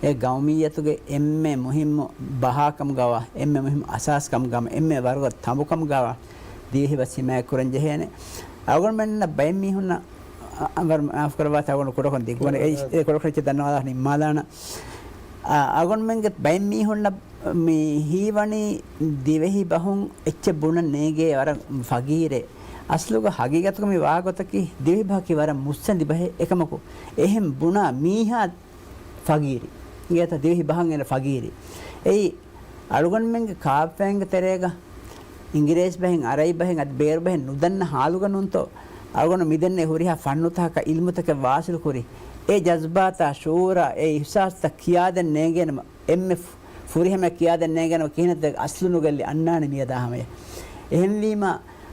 އެ ގައުމިއްޔަތުގެ އެންމެ މުހިއްމު ބަހާކަމުގަވާ، އެންމެ މުހިއްމު އަސާސްކަމުގަވާ، އެންމެ ވަރުގަދަ ތަނބުކަމުގަވާ، ދިވެހި ބަސް ހިމާޔަތްކުރަން ޖެހޭނެ. އަޅުގަނޑުމެންނަށް ބައެއް މީހުންނަށް، އަ، އަންވަރު މާފުކުރައްވާތި، އަޅުގަނޑު ކުޑަކޮށް ދިގުވަން އެ، އެ ކުޑަކޮށް އެއްޗެއް ދަންނަވާލާ ނިންމާލާނަ. އަ، އަޅުގަނޑުމެންގެ ބައެއް މީހުންނަށް މި ހީވަނީ ދިވެހި ބަހުން އެއްޗެއް ބުނަން ނޭނގޭ ވަރަށް ފަގީރޭ. އަސްލުގަ ހަގީގަތުގަ މި ވާގޮތަކީ ދިވެހި ބަހަކީ ވަރަށް މުއްސަނދި ބަހެއް. އެކަމަކު އެހެން ބުނާ މީހާ ފަގީރި. އިނގޭތަ ދިވެހި ބަހަށް އޭނަ ފަގީރި. އެއީ އަޅުގަނޑުމެންގެ ކާބަފައިންގެ ތެރޭގަ އިނގިރޭސި ބަހެއް، އަރަބި ބަހެއް، އަދި ބޭރު ބަހެއް ނުދަންނަ ހާލުގަ ނޫންތޯ އަޅުގަނޑު މިދެންނެވި ހުރިހާ ފަންނުތަކަކަށް އިލްމުތަކެއް ވާސިލުކުރި، އެ ޖަޒްބާތާ، ޝުޢޫރާ، އެ އިޙްސާސްތައް ކިޔާދޭން ނޭނގޭނަމަ، އެންމެ ފު-، ފުރިހަމަ ކިޔާދޭން ނޭނގޭނަމަ ކިހިނެއް އަސްލު ނުގެއްލި އަންނާނެ މިއަދާ ހަމަޔަށް. އެހެންވީމަ،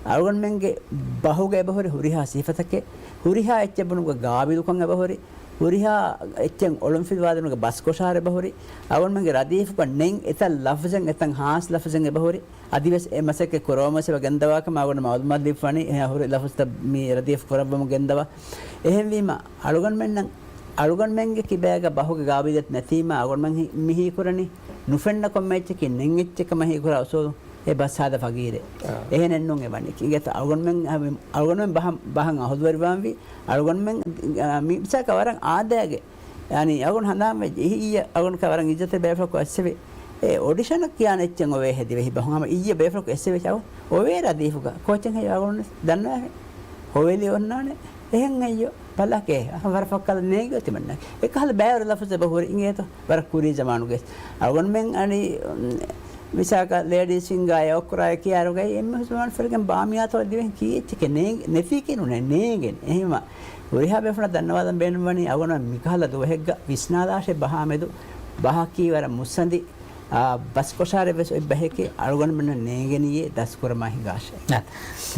އަޅުގަނޑުމެންގެ ބަހުގަ އެބަހުރި ހުރިހާ ސިފަތަކެއް، ހުރިހާ އެއްޗެއް ބުނުމުގަ ގާބިލުކަން އެބަހުރި، ހުރިހާ އެއްޗެއް އޮޅުންފިލުވާދިނުގެ ބަސްކޮށާރު އެބަހުރި، އަޅުގަނޑުމެންގެ ރަދީފުގަ ނެތް އެތައް ލަފްޒެއް އެތައް ހާސް ލަފްޒެއް އެބަހުރި، އަދިވެސް އެ މަސައްކަތް ކުރައްވަމުން އެބަ ގެންދަވާކަމަށް އަޅުގަނޑު މަޢުލޫމާތު ލިބިފަނީ، އެ ހުރި ލަފްޒުތައް މި ރަދީފު ކުރައްވަމުން ގެންދަވާ. އެހެންވީމަ، އަޅުގަނޑުމެންނަށް، އަޅުގަނޑުމެންގެ ކިބައިގަ ބަހުގެ ގާބިލިއްޔަތު ނެތީމަ، އަޅުގަނޑުމެން ހި-، މި ހީކުރަނީ ނުފެންނަ ކޮންމެ އެއްޗަކީ ނެތް އެއްޗެއް ކަމަށް ހީކުރާ އުސޫލު އެ ބަސް ހާދަ ފަގީރެއް. އާ. އެހެނެއްނޫން އެ ވަނީ. އިނގޭތޯ އަޅުގަނޑުމެން، އަޅުގަނޑުމެން ބަހަށް، ބަހަށް އަހުލުވެރިވާންވީ، އަޅުގަނޑުމެން، އާ، މި މިސާލަކަށް ވަރަށް އާދައިގެ، ޔާނީ އަޅުގަނޑު ހަނދާން ވެއްޖެ، އި-، އިއްޔެ އަޅުގަނޑަކަށް ވަރަށް އިއްޒަތެއް ބޭފުޅަކު އެއްސެވި. އެ އޮޑިޝަނަށް ކިޔާނެ އެއްޗެއް އޮވޭ ދިވެހި ބަހުން ހަމަ އިއްޔެ ބޭފުޅަކު އެއްސެވި އަޅު އޮވޭ ރަދީފުގަ. ކޯޗެއް ހެއްޔޭ އަޅުގަނޑު ދަންނަވާ؟ ހޮވެލި އޮންނާނެ. އެހެން އެއްޔޯ. ބަލާކޭ، އަހަ، ވަރަށް ފައްކާލަ ނޭނގި އޮތިމަންނަ. އެކަހަލަ ބައިވަރު ލަފުޒެއް އެބަ ހުރި އިނގޭތޯ. ވަރަށް ކުރީ ޒަމާނުގެ. އަޅުގަނޑުމެން އަނީ، އުން، މިސާލަކަށް ލޭޑީސް ވިންގާ އެ އޮކްރާ އެ ކިޔާރުގައި އެންމެ ހުސް ވާން ފެރިގެން ބާމިޔާތޯ ދިވެހިން ކީއްޗެކޭ ނޭނގެ-، ނެތީކީ ނޫނޭ ނޭނގެން. އެހެންވީމަ ހުރިހާ ބޭފުޅަށް ދަންނަވާލަން ބޭނުންވަނީ އަޅުގަނޑު މިކަހަލަ ދުވަހެއްގަ ވިސްނާލާށޭ ބަހާ މެދު ބަހަކީ ވަރަށް މުއްސަނދި، އާ، ބަސްކޮށާރެއް ވެސް އޮތް ބަހެކޭ އަޅުގަނޑުމެންނަށް ނޭނގެނީއޭ ދަސްކުރަމާ ހިނގާށޭ. އަ،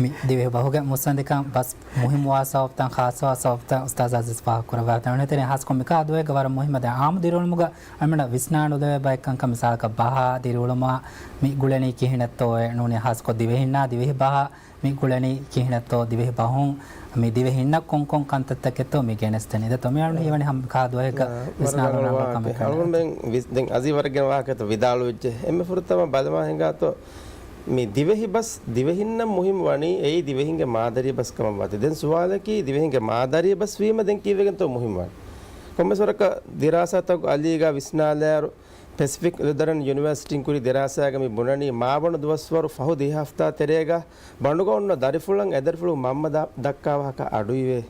މި ދިވެހި ބަހުގެ މުއްސަނދިކަން ބަސް މުހިއްމުވާ ސަބަބުތައް، ޚާއްޞަވާ ސަބަބުތައް އުސްތާޛު އަޒީޒް ފާހަގަކުރައްވާ. ދެން ތެރެއިން ހާއްސަކޮށް މިކަހަލަ ދުވަހެއްގަ ވަރަށް މުހިއްމު ދެން އާއްމު ދިރިއުޅުމުގަ އަޅުގަނޑުމެންނަށް ވިސްނާނެ އުފެދޭ ބައެއް ކަންކަން މިސާލަކަށް ބަހާ ދިރިއުޅުމާ މި ގުޅެނީ ކިހިނެއްތޯއޭ ނޫނީ ހާއްސަކޮށް ދިވެހިންނާ ދިވެހި ބަހާ މި ގުޅެނީ ކިހިނެއްތޯ ދިވެހި ބަހުން މި ދިވެހިންނަށް ކޮންކޮން ކަންތައްތަކެއްތޯ މި ގެނެސްދެނީ. ދެން ތޮ މި އަޅުގަނޑު ހީވަނީ ހަމަ މިކަހަލަ ދުވަހެއްގަ ވިސްނާލުމާ ގުޅި ކަމެއް. އަޅުގަނޑުމެން ވިސް-، ދެން އަޒީޒް ވަރަށް ގިނަ ވާހަކަތައް ވިދާޅުވެއްޖެ. އެންމެ ފުރަތަމަ ބަލަމާ ހިނގާތޯ މި ދިވެހި ބަސް ދިވެހިންނަށް މުހިއްމު ވަނީ އެއީ ދިވެހިންގެ މާދަރީ ބަސް ކަމަށް ވާތީ. ދެން ސުވާލަކީ ދިވެހިންގެ މާދަރީ ބަސް ވީމަ ދެން ކީއްވެގެންތޯ މުހިއްމުވާނީ؟ ކޮންމެސް ވަރަކަށް ދިރާސާތަކު އަލީގަ ވިސްނާލާއިރު، ޕެސިފިކް ލުތަރަން ޔުނިވަރސިޓީން ކުރި ދިރާސާގަ މި ބުނަނީ މާބަނޑު ދުވަސްވަރު ފަހު ދިހަ ހަފްތާ ތެރޭގަ ބަނޑުގަ އޮންނަ ދަރިފުޅަށް އެދަރިފުޅު މަންމަ ދާ-، ދައްކާ ވާހަކަ އަޑުއިވޭ.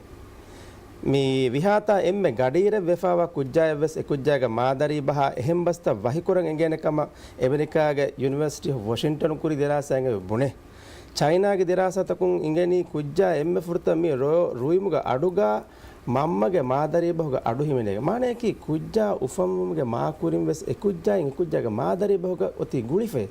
މި ވިހާތާ އެންމެ ގަޑިއިރެއް ވެފާވާ ކުއްޖާއަށްވެސް އެ ކުއްޖާގެ މާދަރީ ބަހާ އެހެން ބަސްތައް ވަހިކުރަން އެނގޭނެ ކަމަށް އެމެރިކާގެ ޔުނިވަރސިޓީ އޮފް ވޮޝިންޓަނު ކުރި ދިރާސާއިން އެބަ ބުނޭ. ޗައިނާގެ ދިރާސާތަކުން އިނގެނީ ކުއްޖާ އެންމެ ފުރަތަމަ މި ރޯ-، ރުއިމުގެ އަޑުގަ މަންމަގެ މާދަރީ ބަހުގެ އަޑު ހިމެނޭ. މާނަޔަކީ ކުއްޖާ އުފަންވުމުގެ މާކުރިން ވެސް އެ ކުއްޖާއިން އެ ކުއްޖާގެ މާދަރީ ބަހުގަ އޮތީ ގުޅިފައި.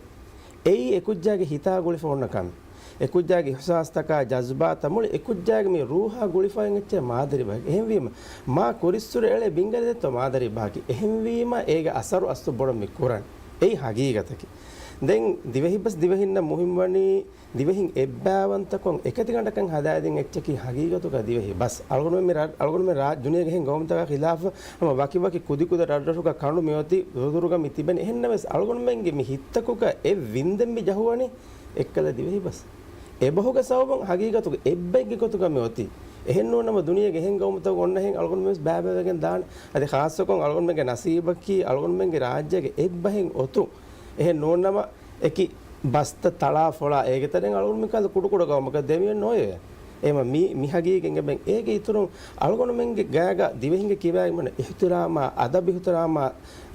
އެއީ އެ ކުއްޖާގެ ހިތާ ގުޅިފަ އޮންނަ ކަމެއް. އެ ކުއްޖާގެ އިޙްސާސްތަކާ، ޖަޒްބާތަށް މުޅި އެ ކުއްޖާގެ މި ރޫހާ ގުޅިފައި އެއްޗެއް މާދަރީ ބަހެއް. އެހެންވީމަ، މާ ކުރިއްސުރެ އެޅޭ ބިންގަލެއްތޯ މާދަރީ ބަހަކީ. އެހެންވީމަ، އޭގެ އަސަރު އަސްލު ބޮޑަށް މި ކުރަން. އެއީ ހަގީގަތަކީ. ދެން ދިވެހި ބަސް ދިވެހިންނަށް މުހިންމުވަނީ، ދިވެހިން އެއްބައިވަންތަކޮށް އެކަތިގަނޑަކަށް ހަދާދިން އެއްޗަކީ ހަގީގަތުގަ ދިވެހި ބަސް. އަޅުގަނޑުމެން މި ރަށް، އަޅުގަނޑުމެން ރާ-، ދުނިޔޭގެ އެހެން ގައުމުތަކާ ޚިލާފަށް ހަމަ ވަކި ވަކި ކުދި ކުދި ރަށްރަށުގަ ކަނޑު މިއޮތީ ދުރުދުރުގަ މި ތިބެން. އެހެންނަމަވެސް، އަޅުގަނޑުމެންގެ މި ހިތްތަކުގަ އެ ވިންދެން މި ޖަހުވަނީ އެއްކަލަ ދިވެހި ބަސް. އެބަހުގެ ސަބަބުން ހަގީގަތުގަ އެއްބައެއްގެ ގޮތުގަ މި އޮތީ. އެހެން ނޫން ނަމަ، ދުނިޔޭގެ އެހެން ގައުމުތަކުގަ އޮންނަހެން އަޅުގަނޑުމެން ވެސް ބައިބައިވެގެން ދާނެ. އަދި ޚާއްޞަކޮށް އަޅުގަނޑުމެންގެ ނަސީބަކީ އަޅުގަނޑުމެންގެ ރާއްޖޭގެ އެއްބަހެއް އޮތުން. އެހެން ނޫން ނަމަ، އެކި ބަސްތައް ތަޅާ ފޮޅާ އޭގެ ތެރެއިން އަޅުގަނޑު މިކަހަލަ ކުޑަކުޑަ ގައުމަކަށް ދެމިއޮތް ނޯވޭ. އެހެންވީމަ މި، މި ހަގީގަތް އެބަ އޭގެ އިތުރުން އަޅުގަނޑުމެންގެ ގަޔަކަށް ދިވެހިންގެ ކިބައިން އިޙްތިރާމާ، އަދަބު އިޙްތިރާމާ،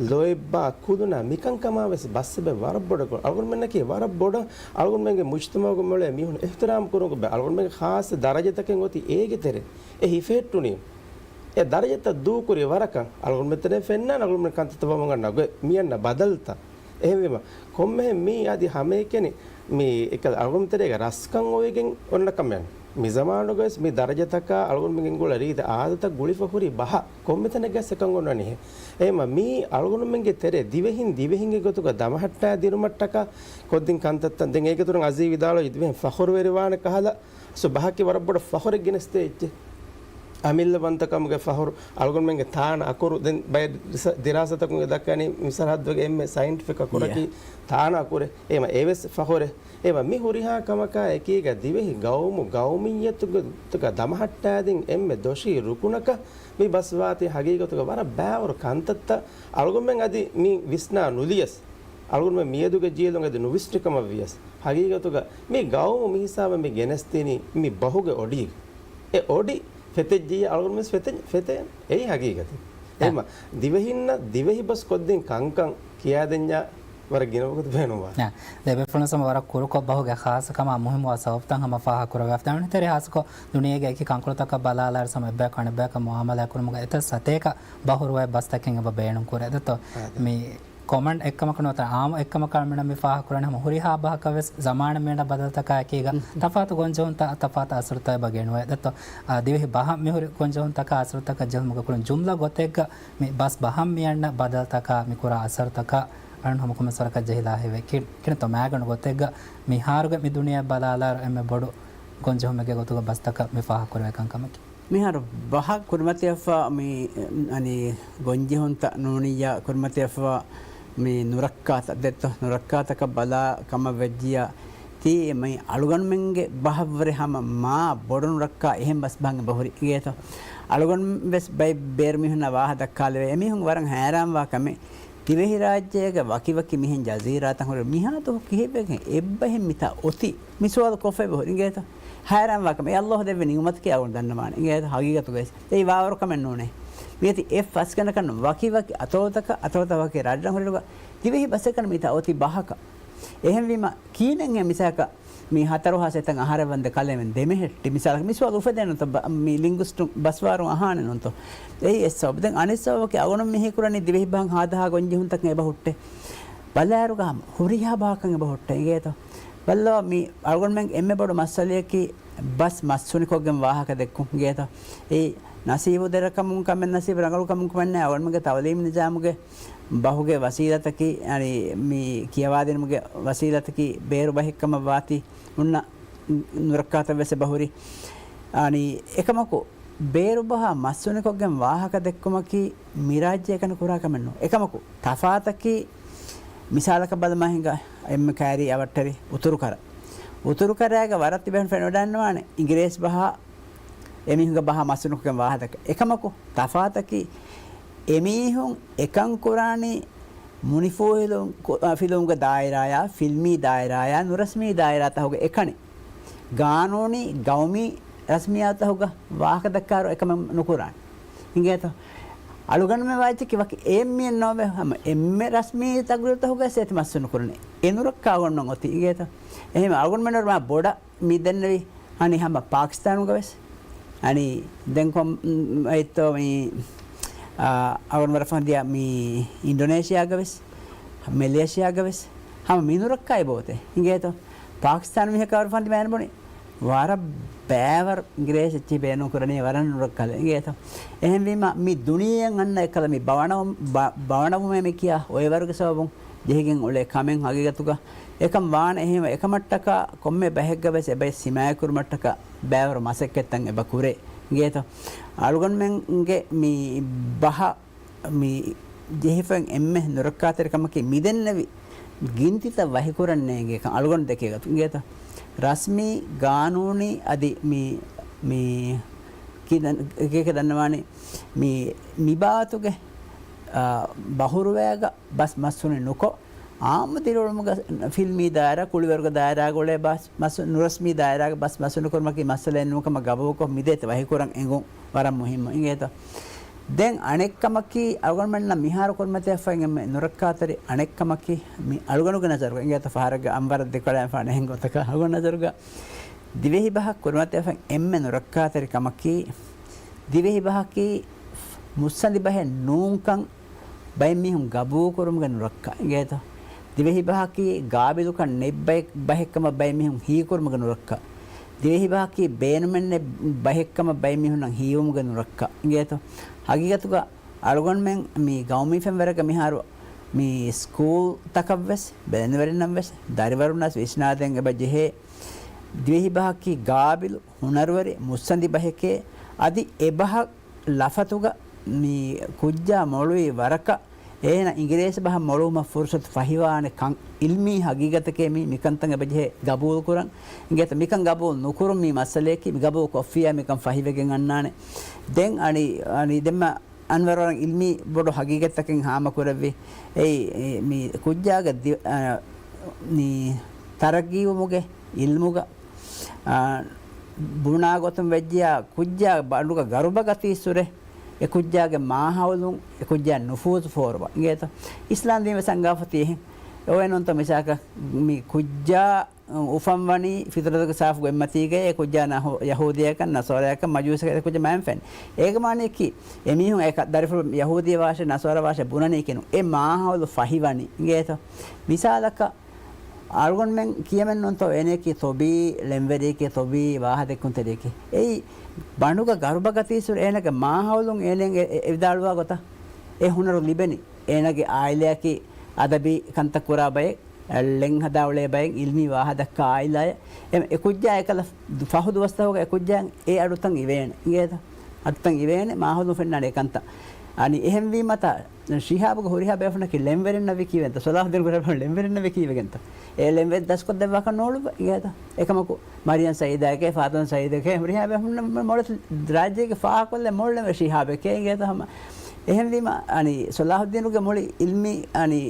ލޯތްބާ، ކުލުނާ މިކަންކަމާ ވެސް ބަސް އެބަ ވަރަށް ބޮޑަށް ކުރަން. އަޅުގަނޑުމެންނަކީ ވަރަށް ބޮޑަށް އަޅުގަނޑުމެންގެ މުޖްތަމަޢުގަ މިއުޅޭ މީހުން އިޙްތިރާމް ކުރުމުގެ ބައި އަޅުގަނޑުމެންގެ ޚާއްޞަ ދަރަޖަތަކެއް އޮތީ އޭގެ ތެރޭ. އެ ހިފެހެއްޓުނީ އެ ދަރަޖަތައް ދޫކުރި ވަރަކަށް އަޅުގަނޑުމެން ތެރޭ ފެންނާނެ އަޅުގަނޑުމެން ކަންތައްތައް ވަމުން އަންނަ ގޮތް މި އަންނަ ބަދަލުތައް. އެހެންވީމަ، ކޮންމެހެން މީ އަދި ހަމައެކަނި މި އެކަލަ އަޅުގަނޑު ތެރޭގަ ރަސްކަން އޮވެގެން އޮންނަ ކަމެއް. މި ޒަމާނުގަވެސް މި ދަރަޖަތަކާ އަޅުގަނޑުމެންގެ ގުޅަ ރީތި އާދަތައް ގުޅިފަ ހުރި ބަހަށް ކޮންމެ ތަނެއްގަސް އެކަން އޮންނަނީހެ. އެހެންވީމަ މީ އަޅުގަނޑުމެންގެ ތެރޭ ދިވެހިން ދިވެހިންގެ ގޮތުގަ ދަމަހައްޓާ ދިނުމަށްޓަކާ ކޮށްދިން ކަންތައްތައް. ދެން އޭގެ އިތުރުން އަޒީޒް ވިދާޅުވި ދިވެހިން ފަޚުރުވެރިވާނެ ކަހަލަ ސު ބަހަކީ ވަރަށް ބޮޑަށް ފަޚުރެއް ގެނެސްދޭ އެއްޗެއް. އަމިއްލަވަންތަކަމުގެ ފަޚުރު، އަޅުގަނޑުމެންގެ ތާނަ އަކުރު، ދެން ބައެއް ދިރާސާތަކުން އެ ދައްކަނީ މި ސަރަހައްދުގެ އެންމެ ސައިންޓިފިކް އަކުރަކީ ތާނަ އަކުރޭ. އެހެންވީމަ އެވެސް ފަޚުރެއް. އެހެންވީމަ މި ހުރިހާ ކަމަކާ އެކީގަ ދިވެހި ގައުމު ގައުމިއްޔަތުގަ ދަމަހައްޓާދިން އެންމެ ދޮށީ ރުކުނަކަށް މި ބަސްވާތީ ހަގީގަތުގަ ވަރަށް ބައިވަރު ކަންތައްތައް އަޅުގަނޑުމެން އަދި މި ވިސްނާ ނުލިޔަސް، އަޅުގަނޑުމެން މިއަދުގެ ޖީލުން އަދި ނުވިސްނި ކަމަށް ވިޔަސް، ހަގީގަތުގަ މި ގައުމު މި ހިސާބަށް މި ގެނެސްދިނީ މި ބަހުގެ އޮޑީގަ. އެ އޮޑި ފެތެއްޖިއްޔާ އަޅުގަނޑު ވެސް ފެތެ-، ފެތޭނެ. އެއީ ހަގީގަތެއް. އެހެންވީމަ ދިވެހިންނަށް ދިވެހި ބަސް ކޮށްދިން ކަންކަން ކިޔާދިންޏާ ވަރަށް ގިނަ ވަގުތު ބޭނުންވާ. ދެބޭފުޅުން ސަމަ ވަރަށް ކުރުކޮށް ބަހުގެ ޚާއްޞަ ކަމާ މުހިއްމު ސަބަބުތައް ހަމަ ފާހަގަކުރެވޭ. ދެން އަނެއްތެރޭ ޚާއްޞަކޮށް ދުނިޔޭގެ އެކި ކަންކޮޅުތަކަށް ބަލާލާއިރު ސަމަ އެއްބަޔަކު އަނެއްބަޔަކަށް މުއާމަލާ ކުރުމުގަ އެތައް ސަތޭކަ ބަހުރުވައި ބަސްތަކެއް އެބަ ބޭނުން ކުރޭ. ދެއްތޯ؟ އާދެ. މި ކޮމަން އެއްކަމަކަށް ނުވަތަ އާއްމު އެއްކަމަކަށް މިނަ މި ފާހަގަކުރަނީ ހަމަ ހުރިހާ ބަހަކަށް ވެސް ޒަމާނަށް މިއަންނަ ބަދަލުތަކާ އެކީގަ ތަފާތު ގޮންޖެހުންތައް ތަފާތު އަސަރުތައް އެބަ ގެނުވޭ. ދެއްތޯ؟ އާ، ދިވެހި ބަހަށް މިހުރި ގޮންޖެހުންތަކާ އަސަރުތަކަށް ޖެހުމުގެ ކުރިން ޖުމްލަ ގޮތެއްގަ މި ބަސް ބަހަށް މިއަންނަ ބަދަލުތަކާ މި ކުރާ އަސަރުތަކާ އަޅުން ހަމަ ކޮންމެސް ވަރަކަށް ޖެހިލާ ހެވޭ. ކި-، ކިނަތޯ މައިގަނޑު ގޮތެއްގަ މިހާރުގެ މި ދުނިޔެ ބަލާލާއިރު އެންމެ ބޮޑު ގޮންޖެހުމެއްގެ ގޮތުގަ ބަސްތަކަށް މި ފާހަގަކުރެވޭ ކަންކަމަކީ. މިހާރު ބަހަށް ކުރިމަތިވެފަ މި، އަނި، ގޮންޖެހުންތައް ނޫނިއްޔާ ކުރިމަތިވެފަ މި ނުރައްކާތައް ދެއްތޯ، ނުރައްކާތަކަށް ބަލާ ކަމަށް ވެއްޖިއްޔާ ތީ މި އަޅުގަނޑުމެންގެ ބަހަށްވުރެ ހަމަ މާ ބޮޑު ނުރައްކާ އެހެން ބަސް ބަހަށް އެބަ ހުރި އިނގޭތޯ. އަޅުގަނޑު ވެސް ބައެއް ބޭރު މީހުންނާ ވާހަކަ ދައްކާލެވޭ. އެމީހުން ވަރަށް ހައިރާންވާ ކަމެއް ދިވެހިރާއްޖޭގެ ވަކިވަކި މިހެން ޖަޒީރާތައް ހުރި މިހާ ދުވަހު ކިހިއްވެގެން އެއްބަހެއް މިތާ އޮތީ؟ މި ސުވާލު ކޮށްފައި ހުރި އިނގޭތަ؟ ހައިރާންވާ ކަމެއް. އެ ﷲ ދެއްވި ނިޢުމަތަކީ އަޅުގަނޑު ދަންނަވާނެ އިނގޭތަ؟ ހަގީގަތުގައި އެއީ ވާވަރު ކަމެއް ނޫނޭ. މިއޮތީ އެއް ފަސްގަނޑަކަށް ވަކިވަކި އަތޮޅުތަކަށް، އަތޮޅުތައް ވަކި ރަށްރަށް ހުރި ގޮތް ދިވެހި ބަސްއެއްގަ މިތާ އޮތީ ބަހަކަށް. އެހެންވީމަ ކިހިނެއްހޭ މިސާލަކަށް މި ހަތަރު ހާސް އެތަން އަހަރެއް ވަންދެން ކަލޭމެން ދެމެހެއްޓި މިސާލަކަށް މި ސުވާލު އުފެދޭނެތަ؟ ބަ-، މި ލިންގުއިސްޓުން ބަސްވާރުން އަހާނެ ނޫންތޯ؟ އެއީ އެއް ސަބަބު. ދެން އަނެއް ސަބަބަކީ އަޅުގަނޑު މި ހީކުރަނީ ދިވެހި ބަހަށް ހާދަހާ ގޮންޖެހުންތަކެއް އެބަ ހުއްޓޭ. ބަލާއިރުގަ ހަމަ ހުރިހާ ބަހަކަށް އެބަ ހުއްޓޭ އިނގޭތޯ؟ ބައްލަވާ މި އަޅުގަނޑުމެންގެ އެންމެ ބޮޑު މައްސަލަޔަކީ ބަސް މަސްހުނިކޮށްގެން ވާހަކަ ދެއްކުން އިނގޭތޯ؟ އެއީ ނަސީބު ދެރަކަމުން ކަމެއް ނަސީބު ރަނގަޅު ކަމުން ކަމެއް ނެތް. އަޅުގަނޑުމެންގެ ތައުލީމީ ނިޒާމުގެ ބަހުގެ ވަސީލަތަކީ، އަނި މި ކިޔަވާދިނުމުގެ ވަސީލަތަކީ ބޭރު ބަހެއްކަމަށް ވާތީ ހުންނަ ނުރައްކާތައް ވެސް އެބަ ހުރި. އަނި އެކަމަކު، ބޭރު ބަހާ މަސްހުނިކޮށްގެން ވާހަކަ ދެއްކުމަކީ މިރާއްޖެ އެކަނި ކުރާ ކަމެއް ނޫން. އެކަމަކު، ތަފާތަކީ މިސާލަކަށް ބަލަމާ ހިނގާ އެންމެ ކައިރީ އަވަށްޓެރި އުތުރުކަރަ. އުތުރުކަރައިގަ ވަރަށް ތިބޭފުޅުން ފެނިވަޑައިންނަވާނެ އިނގިރޭސި ބަހާ އެމީހުންގެ ބަހާ މަސްހުނިކޮށްގެން ވާހަކަ ދެއްކުން. އެކަމަކު، ތަފާތަކީ އެމީހުން އެކަން ކުރާނީ މުނިފޫހިލުން ކު-، އަ، ފިލުމުގެ ދާއިރާޔާ، ފިލްމީ ދާއިރާޔާ، ނުރަސްމީ ދާއިރާތަކުގެ އެކަނި. ގާނޫނީ، ގައުމީ ރަސްމިއްޔާތުތަކުގަ ވާހަކަ ދައްކާއިރު އެކަމެއް ނުކުރާނެ. އިނގޭތޯ؟ އަޅުގަނޑުމެން ވާތްޗަކީ ވަކި އެއްމިއެއް ނޯވެ، ހަމަ އެންމެ ރަސްމީ ތަގުރީރުތަކުގައި ސޭތި މަސްހުން ނުކުރަނީ. އެ ނުރައްކާ އަޅުގަނޑުމެން އޮތީ. އިނގޭތޯ؟ އެހެން އަޅުގަނޑުމެން މާ ބޮޑަށް މި ދެންނެވި، އަނި ހަމަ ޕާކިސްތާނުގަ ވެސް، އަނި ދެން ކޮން އެއްތޯ މި، އާ، އަޅުގަނޑު ވަރަށް ފަހަން ދިޔަ މި އިންޑޮނޭޝިއާގަ ވެސް، މެލޭޝިއާގަ ވެސް، ހަމަ މި ނުރައްކާ އެބައޮތޭ. އިނގޭތޯ؟ ޕާކިސްތާނު މީހަކާ ވަރަށް ފަހަން ދިމާއިން ބުނި، ވަރަށް ބައިވަރު އިނގިރޭސި އެއްޗެހި ބޭނުން ކުރަނީ ވަރަށް ނުރައްކާލެއް. އިނގޭތޯ؟ އެހެންވީމަ މި ދުނިޔެއަށް އަންނަ އެއްކަލަ މި ބަވަނަވު-، ބަ-، ބަވަނަވުމޭ މި ކިޔާ އޮއެވަރުގެ ސަބަބުން ޖެހިގެން އުޅޭ ކަމެއް ހަގީގަތުގަ އެކަން ވާނެ. އެހެންވެ އެކަމަށްޓަކާ ކޮންމެ ބަހެއްގަ ވެސް އެބައި ހިމާޔަތްކުރުމަށްޓަކާ ބައިވަރު މަސައްކަތްތައް އެބަ ކުރޭ. އިނގޭތޯ؟ އަޅުގަނޑުމެންގެ މި ބަހަށް މި ޖެހިފައި އެންމެ ނުރައްކާތެރި ކަމަކީ މިދެންނެވި ގިންތިތައް ވަހިކުރަން ނޭނގޭކަން އަޅުގަނޑު ދެކޭ ގޮތުން. އިނގޭތޯ؟ ރަސްމީ، ގާނޫނީ އަދި މި، މި ކި-، ދަން-، ކީކޭ ދަންނަވާނީ މި، މި ބާވަތުގެ، އާ، ބަހުރުވައިގަ ބަސް މަސްހުނި ނުކޮށް، އާއްމު ދިރިއުޅުމުގަ ފިލްމީ ދާއިރާ، ކުޅިވަރުގެ ދާއިރާގަ އުޅޭ ބަސް މަސް-، ނުރަސްމީ ދާއިރާގެ ބަސް މަސްހުނިކުރުމަކީ މައްސަލައެއް ނޫންކަމަށް ގަބޫލުކޮށް މިދޭތަ ވަހިކުރަން އެނގުން ވަރަށް މުހިއްމު. އިނގޭތަ؟ ދެން އަނެއްކަމަކީ، އަޅުގަނޑުމެންނަށް މިހާރު ކުރިމަތިވެފައި އެންމެ ނުރައްކާތެރި އަނެއްކަމަކީ، މި އަޅުގަނޑުގެ ނަޒަރުގަ އިނގޭތަ ފަހަރެއްގަ އަންވަރަށް ދެކޮޅައިފާނެ އެހެން ގޮތަކަށް އަޅުގަނޑު ނަޒަރުގަ ދިވެހި ބަހަށް ކުރިމަތިވެފައި އެންމެ ނުރައްކާތެރި ކަމަކީ، ދިވެހި ބަހަކީ މުއްސަނދި ބަހެއް ނޫންކަން ބައެއް މީހުން ގަބޫލުކުރުމުގެ ނުރައްކާ އިނގޭތަ؟ ދިވެހި ބަހަކީ ގާބިލުކަން ނެތް ބައެއް، ބަހެއްކަމަށް ބައެއް މީހުން ހީކުރުމުގެ ނުރައްކާ. ދިވެހި ބަހަކީ ބޭނުމެއް ނެތް ބަހެއްކަމަށް ބައެއް މީހުންނަށް ހީވުމުގެ ނުރައްކާ އިނގޭތަ؟ ހަގީގަތުގަ އަޅުގަނޑުމެން މި ގައުމީ ފެންވަރަކަށް މިހާރު މި ސްކޫލްތަކަށްވެސް، ބެލެނިވެރިންނަށްވެސް، ދަރިވަރުންނަށް ވިސްނާދޭން އެބަ ޖެހޭ، ދިވެހި ބަހަކީ ގާބިލު، ހުނަރުވެރި، މުއްސަނދި ބަހެކޭ، އަދި އެބަހަށް ލަފަތުގަ މި ކުއްޖާ މޮޅުވި ވަރަކަށް އޭނަ އިނގިރޭސި ބަހަށް މޮޅުވުމަށް ފުރުސަތު ފަހިވާނެ ކަން އިލްމީ ހަގީގަތެކޭ މީ. މިކަންތައް އެބަޖެހޭ ގަބޫލުކުރަން. އިނގޭތަ؟ މިކަން ގަބޫލު ނުކުރުން މީ މައްސަލަޔަކީ. މި ގަބޫލު ކޮށްފިއްޔާ މިކަން ފަހިވެގެން އަންނާނެ. ދެން އަނި، އަނި ދެންމެ އަންވަރު ވަރަށް އިލްމީ ބޮޑު ހަގީގަތްތަކެއް ހާމަކުރެއްވި. އެއީ، އެ، މި ކުއްޖާގެ ދި-، އަ، މި ތަރައްގީވުމުގެ އިލްމުގަ، އަ، ބުނާ ގޮތުން ވެއްޖިޔާ ކުއްޖާ ބަނޑުގަ ގަރުބަ ގަތީއްސުރެ، އެ ކުއްޖާގެ މާހައުލުން، އެ ކުއްޖާ ނުފޫޒު ފޯރުވާ. އިނގޭތަ؟ އިސްލާމް ދީން ވެސް އަންގާފަތީ އެހެން. އޮވެ ނޫންތޯ މިސާލަކަށް މި ކުއްޖާ އުފަންވަނީ ފިޠުރަތުގެ ސާފު ގޮތްމަތީގައި، އެ ކުއްޖާ ނަހު-، ޔަހޫދިޔަކަށް، ނަޞާރާޔަކަށް، މަޖޫސަކަށް، އެ ކުއްޖާ މައިން ފެން. އޭގެ މާނަޔަކީ، އެމީހުން އެ ކަ-، ދަރިފުޅު ޔަހޫދިޔަ ވާށޭ، ނަޞާރާ ވާށޭ ބުނަނީކީ ނޫން. އެ މާހައުލު ފަހިވަނީ. އިނގޭތޯ؟ މިސާލަކަށް، އަޅުގަނޑުމެން ކިޔަމެއް ނޫންތޯ އޭނައަކީ ތޮބީ ޅެންވެރިއެކޭ، ތޮބީ ވާހަކަދެއްކުންތެރިއެކޭ. އެއީ ބަނޑުގަ ގަރުބަ ގަތީއްސުރެ އޭނަގެ މާހައުލުން އޭނައަށް އެ، އެ، އެ ވިދާޅުވާ ގޮތަށް އެ ހުނަރު ލިބެނީ. އޭނަގެ އާއިލާއަކީ އަދަބީ ކަންތައް ކުރާ ބައެއް، ޅެން ހަދާ އުޅޭ ބައެއް، އިލްމީ ވާހަ ދައްކާ އާއިލާއެއް. އެ، އެ ކުއްޖާ އެކަލަ ފަހު ދުވަސްތަކުގަ އެ ކުއްޖާއަށް އެ އަޑުތައް އިވޭނެ. އިނގޭތަ؟ އަޑުތައް އިވޭނެ، މާހައުލުން ފެންނާނެ އެ ކަންތައް. އަނި އެހެންވީމަތާ، ޝިހާބުގެ ހުރިހާ ބޭފުޅަކީ ޅެންވެރިންނަށް ވި ކީވެންތަ؟ ޞަލާޙުއްދީން ކުރެއްވި ޅެންވެރިންނަށް ވި ކީވެގެންތަ؟ އެ ޅެންވެރި ދަސްކޮށްދެއްވާކަށް ނޯޅުއްވަ އިނގޭތަ؟ އެކަމަކު، މަރިޔަން ސައީދާއެކޭ، ފާތުމަ ސައީދެކޭ، ހުރިހާ ބޭފުޅުން މޮޅު ރާއްޖޭގެ ފާހަގަކޮށްލެ މޮޅު ޅެންވެރި ޝިހާބެކޭ އިނގޭތަ؟ ހަމަ އެހެންވީމަ، އަނި ޞަލާޙުއްދީނުގެ މުޅި އިލްމީ، އަނި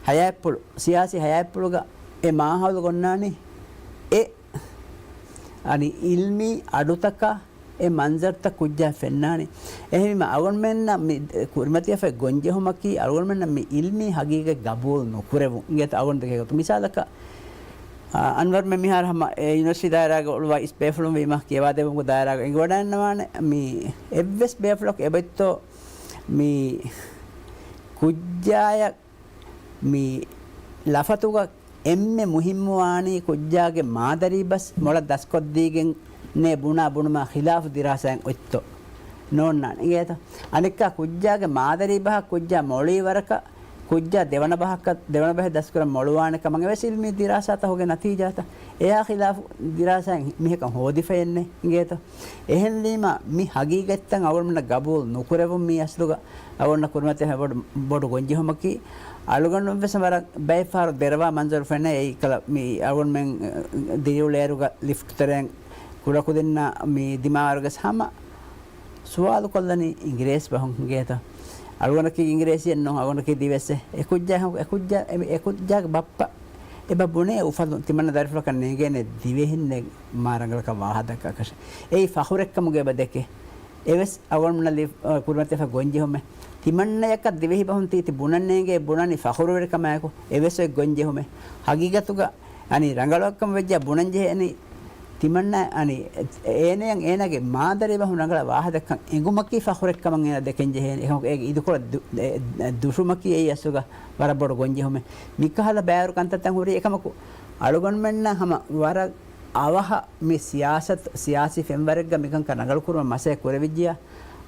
ހަޔާތްޕުޅު، ސިޔާސީ ހަޔާތްޕުޅުގަ އެ މާހައުލު ގޮންނާނީ އެ، އަނި އިލްމީ އަޑުތަކާ އެ މަންޒަރުތައް ކުއްޖާ ފެންނާނެ. އެހެންވީމަ، އަޅުގަނޑުމެންނަށް މި ކުރިމަތިވެފައި ގޮންޖެހުމަކީ، އަޅުގަނޑުމެންނަށް މި އިލްމީ ހަގީގަތް ގަބޫލު ނުކުރެވުން. އިނގޭތަ؟ އަޅުގަނޑު ދެކޭ ގޮތުން. މިސާލަކަށް، އާ، އަންވަރުމެން މިހާރު ހަމަ އެ ޔުނިވަރސިޓީ ދާއިރާގަ އުޅުވާ އިސް ބޭފުޅުން ވީމަ ކިޔަވާދެއްވުމުގެ ދާއިރާގަ އެނގިވަޑައިގަންނަވާނެ. މި އެއްވެސް ބޭފުޅަކު އެބައޮތްތޯ މި ކުއްޖާޔަށް މި ލަފަތުގަ އެންމެ މުހިއްމުވާނީ ކުއްޖާގެ މާދަރީ ބަސް މޮޅަށް ދަސްކޮށްދީގެން ނޭ ބުނާ ބުނުމާ ޚިލާފު ދިރާސާއެއް އޮތްތޯ؟ ނޯންނާނެ. އިނގޭތަ؟ އަނެއްކާ ކުއްޖާގެ މާދަރީ ބަހަށް ކުއްޖާ މޮޅީ ވަރަކަށް، ކުއްޖާ ދެވަނަ ބަހަކަށް، ދެވަނަ ބަހެއް ދަސްކުރަން މޮޅުވާނެ ކަމަށް އެވެސް އިލްމީ ދިރާސާތަކުގެ ނަތީޖާތައް. އެއާ ޚިލާފު ދިރާސާއެއް މީހަކަށް ހޯދިފައެއްނެތް. އިނގޭތަ؟ އެހެންވީމަ، މި ހަގީގަތްތައް އަޅުގަނޑުމެންނަށް ގަބޫލު ނުކުރެވުން މީ އަސްލުގަ އަޅުގަނޑަށް ކުރިމަތިވެފަ ބޮޑު، ބޮޑު ގޮންޖެހުމަކީ، އަޅުގަނޑުމެން ވެސް ވަރަށް ބައެއް ފަހަރު ދެރަވާ މަންޒަރު ފެނޭ. އެއީ ކަލަ މި އަޅުގަނޑުމެން ދިރިއުޅޭއިރުގަ ލިފްޓް ތެރެއިން ކުޑަކުދިންނާ މި ދިމާވަރުގަސް ހަމަ ސުވާލު ކޮށްލަނީ އިނގިރޭސި ބަހުން އިނގޭތަ؟ އަޅުގަނޑަކީ އިނގިރޭސިއެއް ނޫން، އަޅުގަނޑަކީ ދިވެއްސެއް. އެ ކުއްޖާ، އެ ކުއްޖާ، އެ، އެ ކުއްޖާގެ ބައްޕަ އެބަ ބުނޭ އުފަލުން ތިމަންނަ ދަރިފުޅަކަށް ނޭނގޭނެ ދިވެހިންނެއް މާ ރަނގަޅަކަށް ވާހަ ދައްކާކަށެއް. އެއީ ފަޚުރެއްކަމުގައި އެބަ ދެކޭ. އެވެސް އަޅުގަނޑުމެންނަށް ލި-، އަ، ކުރިމަތިވެފަ ގޮންޖެހުމެއް. ތިމަންނަޔަކަށް ދިވެހި ބަހުން ތީ ތި ބުނަން ނޭނގޭ ބުނަނީ ފަޚުރުވެރިކަމާއެކު. އެވެސް އޮތް ގޮންޖެހުމެއް. ހަގީގަތުގަ އަނި ރަނގަޅު ކަމަށް ވެއްޖެއްޔާ ބުނަން ޖެހޭނީ ތިމަންނަ އަނި އޭނަޔަށް އޭނަގެ މާދަރީ ބަހުން ރަނގަޅަށް ވާހަ ދައްކަން އެނގުމަކީ ފަޚުރެއްކަމަށް އޭނަ ދެކެން ޖެހޭނެ. އެކަމަކު އޭގެ އިދިކޮޅަށް ދު-، އެ، އެ، ދުށުމަކީ އެއީ އަސްލުގަ ވަރަށް ބޮޑު ގޮންޖެހުމެއް. މިކަހަލަ ބައިވަރު ކަންތައްތައް ހުރީ. އެކަމަކު އަޅުގަނޑުމެންނަށް ހަމަ ވަރަށް އަވަހަށް މި ސިޔާސަތު، ސިޔާސީ ފެންވަރެއްގަ މިކަންކަން ރަނގަޅު ކުރުމަށް މަސައްކަތް ކުރެވިއްޖިއްޔާ،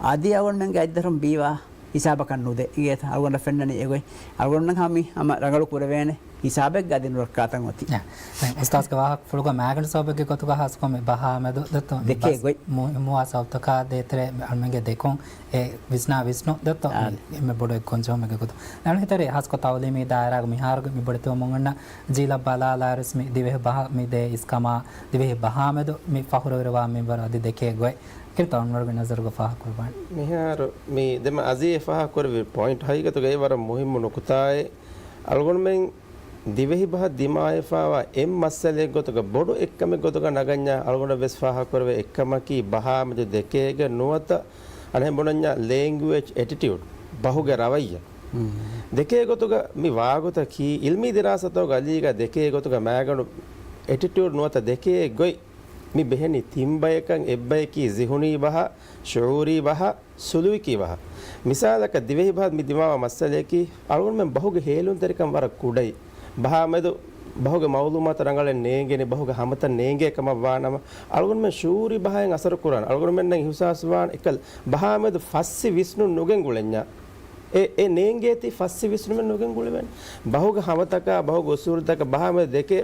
އަދި އަޅުގަނޑުމެންގެ އަތްދަށުން ބީވާ ހިސާބަކަށް ނުދޭ. އިނގޭތަ؟ އަޅުގަނޑަށް ފެންނަނީ އެގޮތް. އަޅުގަނޑުމެން ހަމަ މި ހަމަ ރަނގަޅު ކުރެވޭނެ ހިސާބެއްގަ އަދި ނުރައްކާތަން އޮތީ. އެ، ދެން އުސްތާޒުގެ ވާހަކަފުޅުގަ މާގަނޑު ސަބަބެއްގެ ގޮތުގަ ހާސްކޮށް މި ބަހާ މެދު ދެއްތޯ މި ދެކޭ ބަސް ގޮތް. މުހިއްމުވާ ސަބަބުތަކާ ދޭތެރޭ މި އަޅުމެންގެ ދެކުން އެ ވިސްނާ ވިސްނުން ދެއްތޯ މި އާ. އެންމެ ބޮޑު އެއް ގޮންޖެހުމެއްގެ ގޮތު. އަޅު ހިތަރި ހާސްކޮށް ތައުލީމީ ދާއިރާގަ މިހާރުގެ މި ބޮޑެތިވަމުން އަންނަ ޖީލަށް ބަލާލާއިރުސް މި ދިވެހި ބަހަށް މި ދޭ އިސްކަމާ ދިވެހި ބަހާ މެދު މި ފަޚުރުވެރިވާ މިންވަރު އަދި ދެކޭ ގޮތް. ކިރިތި އަންވަރުގެ ނަޒަރުގަ ފާހަގަކުރައްވާނެ. މިހާރު މި ދެމަ އަޒީ އެ ފާހަގަކުރެއްވި ޕޮއިންޓް ހަގީގަތުގައި ވަރަށް މުހިއްމު ނުކުތާއެއް. އަޅުގަނޑުމެން ދިވެހި ބަހަށް ދިމާވެފާވާ އެއް މައްސަލައެއް ގޮތުގަ ބޮޑު އެއްކަމެއް ގޮތުގަ ނަގަންޏާ އަޅުގަނޑަށް ވެސް ފާހަގަކުރެވޭ އެއްކަމަކީ ބަހާ މެދު ދެކޭގެ ނުވަތަ އަނެއް ބުނަންޏާ ލޭންގުއޭޖް އެޓިޓިއުޑް، ބަހުގެ ރަވައްޔަ. މް. ދެކޭ ގޮތުގަ މި ވާގޮތަކީ އިލްމީ ދިރާސާތަކުގެ އަލީގަ ދެކޭ ގޮތުގަ މާގަނޑު އެޓިޓިއުޑް ނުވަތަ ދެކޭ ގޮތް މި ބެހެނީ ތިން ބަޔަކަށް އެއްބަޔަކީ ޒިހުނީ ބަހަށް، ޝުޢޫރީ ބަހަށް، ސުލޫކީ ބަހަށް. މިސާލަކަށް ދިވެހި ބަހަށް މި ދިމާވާ މައްސަލަޔަކީ އަޅުގަނޑުމެން ބަހުގެ ހޭލުންތެރިކަން ވަރަށް ކުޑައި. ބަހާ މެދު ބަހުގެ މައުލޫމާތު ރަނގަޅަށް ނޭނގެނީ، ބަހުގެ ހަމަތައް ނޭނގޭ ކަމަށް ވާނަމަ، އަޅުގަނޑުމެން ޝުޢޫރީ ބަހައިން އަސަރު ކުރާނެ. އަޅުގަނޑުމެންނަށް އިހުސާސް ވާނެ އެކަލް ބަހާ މެދު ފައްސި ވިސްނުން ނުގެންގުޅެންޏާ. އެ، އެ ނޭނގޭތީ ފައްސި ވިސްނުމެއް ނުގެންގުޅެވޭނެ. ބަހުގެ ހަމަތަކާ، ބަހުގެ އުސޫލުތަކަށް ބަހާ މެދު ދެކޭ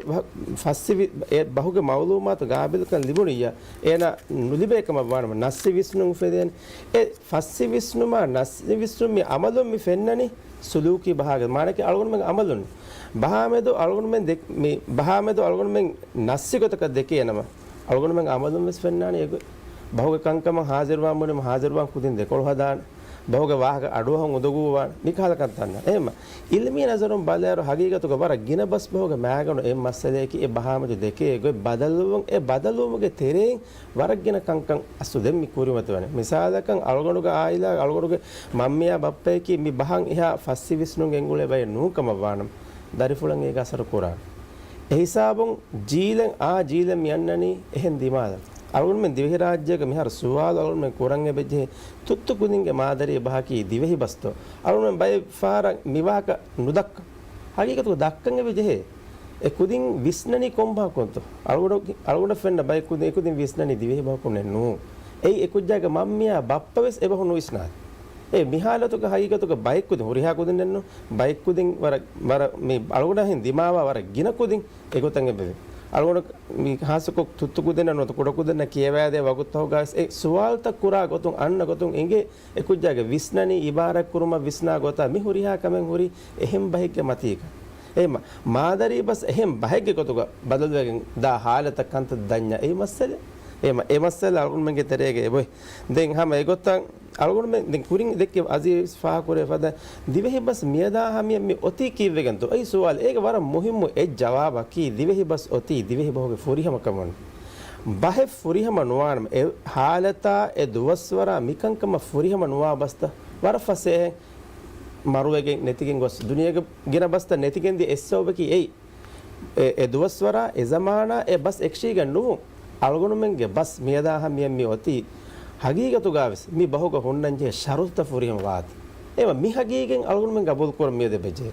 ފައްސި ވި-، އެ ބަހުގެ މައުލޫމާތު ގާބިލްކަން ލިބުނިއްޔާ، އޭނާ ނުލިބޭ ކަމަށް ވާނަމަ، ނައްސި ވިސްނުން އުފެދޭނެ. އެ ފައްސި ވިސްނުމާ ނައްސި ވިސްނުން މި އަމަލުން މި ފެންނަނީ ސުލޫކީ ބަހާގެ މާނައަކީ އަޅުގަނޑުމެން އަމަލުން. ބަހާ މެދު އަޅުގަނޑުމެން ދެ-، މި ބަހާ މެދު އަޅުގަނޑުމެން ނައްސި ގޮތަކަށް ދެކޭނަމަ، އަޅުގަނޑުމެން އަމަލުން ވެސް ފެންނާނެ އެގޮތް. ބަހުގެ ކަންކަމަށް ހާޒިރުވާން ބުނީމަ ހާޒިރުވާން ކުދިން ދެކޮޅު ހަދާނެ. ބަހުގެ ވާހަކަ އަޑުއަހަން އުނދަގޫވާނެ. މިކަހަލަ ކަންތައް ނަ-، އެހެންމަ އިލްމީ ނަޒަރުން ބަލާއިރު ހަގީގަތުގަ ވަރަށް ގިނަ ބަސް ބަހުގެ މާގަނޑު އެއް މައްސަލަޔަކީ އެ ބަހާ މެދު ދެކޭ ގޮތް ބަދަލުވުން، އެ ބަދަލުވުމުގެ ތެރެއިން ވަރަށް ގިނަ ކަންކަން އަސްލު ދެން މި ކުރިމަތިވަނީ. މިސާލަކަށް އަޅުގަނޑުގެ އާއިލާ، އަޅުގަނޑުގެ މަންމިޔާ ބައްޕަޔަކީ މި ބަހަށް އެހާ ފައްސި ވިސްނުން ގެންގުޅޭ ބައެއް ނޫން ކަމަށް ވާނަމަ، ދަރިފުޅަށް އޭގެ އަސަރު ކުރާނެ. އެ ހިސާބުން ޖީލެއް އާ ޖީލެއް މި އަންނަނީ އެހެން ދިމާލަށް. އަޅުގަނޑުމެން ދިވެހިރާއްޖޭގަ މިހާރު ސުވާލު އަޅުގަނޑުމެން ކުރަން އެބަޖެހޭ، ތުއްތު ކުދިންގެ މާދަރީ ބަހަކީ ދިވެހި ބަސްތޯ؟ އަޅުގަނޑުމެން ބައެއް ފަހަރަށް މި ވާހަކަ ނުދައްކާ. ހަގީގަތުގަ ދައްކަން އެބަ ޖެހޭ. އެ ކުދިން ވިސްނަނީ ކޮން ބަހަކުންތޯ؟ އަޅުގަނޑު، އަޅުގަނޑަށް ފެންނަ ބައެއް ކުދިން، އެ ކުދިން ވިސްނަނީ ދިވެހި ބަހަކުންނެއް ނޫން. އެއީ އެކުއްޖާގެ މަންމިއާ ބައްޕަ ވެސް އެބަހު ނުވިސްނާނެ. އެ މި ހާލަތުގަ ހަގީގަތުގަ ބައެއް ކުދިން، ހުރިހާ ކުދިންނެއްނު، ބައެއް ކުދިން ވަރަށް، ވަރަށް މި އަޅުގަނޑަށް ހިން ދިމާވާ ވަރަށް ގިނަ ކުދިން އެގޮތަށް އެބަވޭ. އަޅުގަނޑު މި ހާއްސަކޮށް ތުއްތު ކުދިންނަށް ނުވަތަ ކުޑަ ކުދިންނަށް ކިޔަވައިދޭ ވަގުތުތަކުގަވެސް އެ ސުވާލުތައް ކުރާ ގޮތުން އަންނަ ގޮތުން އެނގޭ އެކުއްޖާގެ ވިސްނަނީ އިބާރާތްކުރުމަށް ވިސްނާ ގޮތާ މި ހުރިހާ ކަމެއް ހުރީ އެހެން ބަހެއްގެ މަތީގަ. އެހެން މާދަރީ ބަސް އެހެން ބަހެއްގެ ގޮތުގަ ބަދަލުވެގެން ދާ ހާލަތަށް ކަންތައް ދަންޏާ އެއީ މައްސަލަ. އެ މަ-، އެ މައްސަލަ އަޅުގަނޑުމެންގެ ތެރޭގަ އެބޮތް. ދެން ހަމަ އެގޮތަށް އަޅުގަނޑުމެން ދެން ކުރިން ދެއްކި އަޒީޒް ފާހަގަކުރެ ފަދަ ދިވެހި ބަސް މިއަދާ ހަމަޔަށް މި އޮތީ ކީއްވެގެންތޯ؟ އެއީ ސުވާލު. އޭގެ ވަރަށް މުހިއްމު އެއް ޖަވާބަކީ ދިވެހި ބަސް އޮތީ ދިވެހި ބަހުގެ ފުރިހަމަކަމުން. ބަހެއް ފުރިހަމަ ނުވާނަމަ، އެ ހާލަތާ އެ ދުވަސްވަރާ މިކަންކަމަށް ފުރިހަމަ ނުވާ ބަސްތައް ވަރަށް ފަސޭހައިން މަރުވެގެން ނެތިގެން ގޮސް ދުނިޔޭގެ ގިނަ ބަސްތައް ނެތިގެން ދިޔަ އެއް ސަބަބަކީ އެއީ. އެ، އެ ދުވަސްވަރާ އެ ޒަމާނާ އެ ބަސް އެކަށީގެން ނުވުން. އަޅުގަނޑުމެންގެ ބަސް މިއަދާ ހަމަޔަށް މި އޮތީ ހަގީގަތުގަވެސް މި ބަހުގަ ހުންނަންޖެހޭ ޝަރުތުތައް ފުރިހަމަ ވާތީ. އެ މަ-، މި ހަގީގަތް އަޅުގަނޑުމެން ގަބޫލު ކުރަން މިއަދު އެބަޖެހޭ.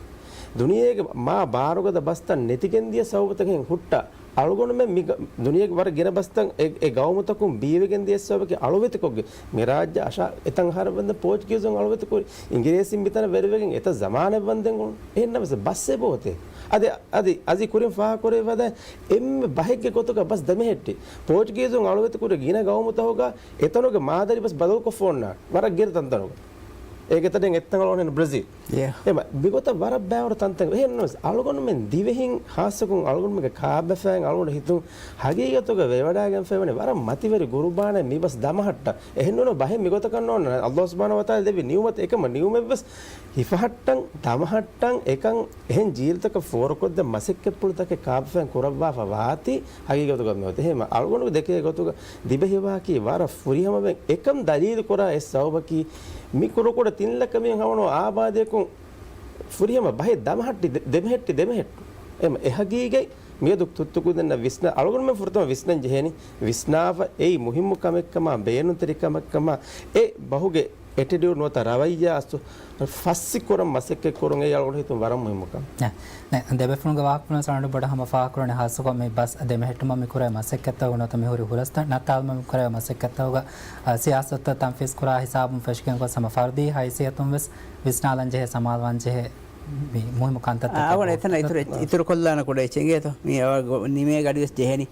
ދުނިޔޭގެ މާ ބާރުގަދަ ބަސްތައް ނެތިގެން ދިޔަ ސަބަބުތަކެއް ހުއްޓާ، އަޅުގަނޑުމެން މި ގަ-، ދުނިޔޭގެ ވަރަށް ގިނަ ބަސްތައް އެ، އެ ގައުމުތަކުން ބީވެގެން ދިޔަ ސަބަބަކީ އަޅުވެތިކޮށްގެން. މި ރާއްޖެ އަށާ އެތަން އަހަރެއް ވަންދެން ޕޯޗުގީޒުން އަޅުވެތި ކުރި. އިނގިރޭސިން މިތަނަށް ވެރިވެގެން އެތައް ޒަމާނެއް ވަންދެން ގުޅުނު. އެހެންނަމަވެސް ބަސް އެބައޮތޭ. އަދި، އަދި، އަދި ކުރިން ފާހަގަކުރެވިފަދަ އެންމެ ބަހެއްގެ ގޮތުގަ ބަސް ދެމެހެއްޓި. ޕޯޗުގީޒުން އަޅުވެތި ކުރި ގިނަ ގައުމުތަކުގަ އެތަނުގެ މާދަރީ ބަސް ބަދަލުކޮށްފަ އޮންނާނެ. ވަރަށް ގިނަ ތަންތަނުގަ. އޭގެ ތަނެއް އެއްތަން އަޅުގަނޑު ބްރެޒިލް. އެ. އެ މަ-، މިގޮތަށް ވަރަށް ބައިވަރު ތަންތަން. އެހެންނަމަވެސް އަޅުގަނޑުމެން ދިވެހިން ހާއްސަކޮށް އަޅުގަނޑުމެންގެ ކާބަފައިން އަޅުގަނޑު ހިތުން ހަގީގަތުގަ ވެވަޑައިގެންފައިވަނީ ވަރަށް މަތިވެރި ގުރުބާނެއް މި ބަސް ދަމަހައްޓަ. އެހެންނޫނު ބަހެއް މިގޮތަކަށް ނޯންނާނެ. އައްލާހު ސުބްޙާނަހޫ ވަތަޢާލާ ދެއްވި ނިޢުމަތް އެކަމަ ނިޢުމަތްވެސް ހިފަހައްޓަން، ދަމަހައްޓަން، އެކަން އެހެން ޖީލުތަކަށް ފޯރުކޮށްދޭން މަސައްކަތްޕުޅުތަކެއް ކާބަފައިން ކުރައްވާފަ ވާތީ ހަގީގަތުގަ މިއޮތީ. އެހެން އަޅުގަނޑު ދެކޭ ގޮތުގަ ދިވެހިބަހަކީ ވަރަށް ފުރިހަމަވެ އެކަން ދަލީލު ކުރާ އެއް ސަބަބަކީ މި ކުޑަކުޑަ ތިން ލައްކަ މީހުން ހަމަނު އާބާދަޔަކުން ފުރިހަމަ ބަހެއް ދަމަހައްޓި ދެ-، ދެމެހެއްޓި ދެމެހެއްޓު. އެމަ އެ ހަގީގަތް މިއަދު ތުއްތު ކުދިންނަށް ވިސްނާ، އަޅުގަނޑުމެން ފުރަތަމަ ވިސްނަން ޖެހޭނީ، ވިސްނާފަ އެއީ މުހިއްމު ކަމެއްކަމާ، ބޭނުންތެރި ކަމެއްކަމާ، އެ ބަހުގެ އެޓިޓިއުޑް ނުވަތަ ރަވައްޔާ އަސް ފައްސިކުރަން މަސައްކަތްކުރުން އެއީ އަޅުގަނޑު ހިތުން ވަރަށް މުހިއްމު ކަމެއް. ނަ، ނަ، ދެބޭފުޅުންގެ ވާހަކަފުޅުން ސަނަޑު ބޮޑަށް ހަމަ ފާހަގަކުރަނީ ހާއްސަކޮށް މި ބަސް ދެމެހެއްޓުމަށް މި ކުރޭ މަސައްކަތްތަކުގަ ނުވަތަ މި ހުރި ހުރަސްތައް ނައްތާލުމަށް މި ކުރޭ މަސައްކަތްތަކުގަ، އަ، ސިޔާސަތުތައް ތަންފީޒް ކުރާ ހިސާބުން ފެށިގެން ގޮސް ހަމަ ފަރުދީ ހައިސިއްޔަތުން ވެސް ވިސްނާލަން ޖެހޭ، ސަމާލުވާން ޖެހޭ މި މުހިއްމު ކަންތައްތައް. އާ، އަވަން އެތަނަށް އިތުރު، އިތުރު ކޮށްލާނެ ކުޑަ އެއްޗެއް އިނގޭތޯ. މި އަވަ ގޮ-، ނިމޭ ގަޑިވެސް ޖެހެނީ.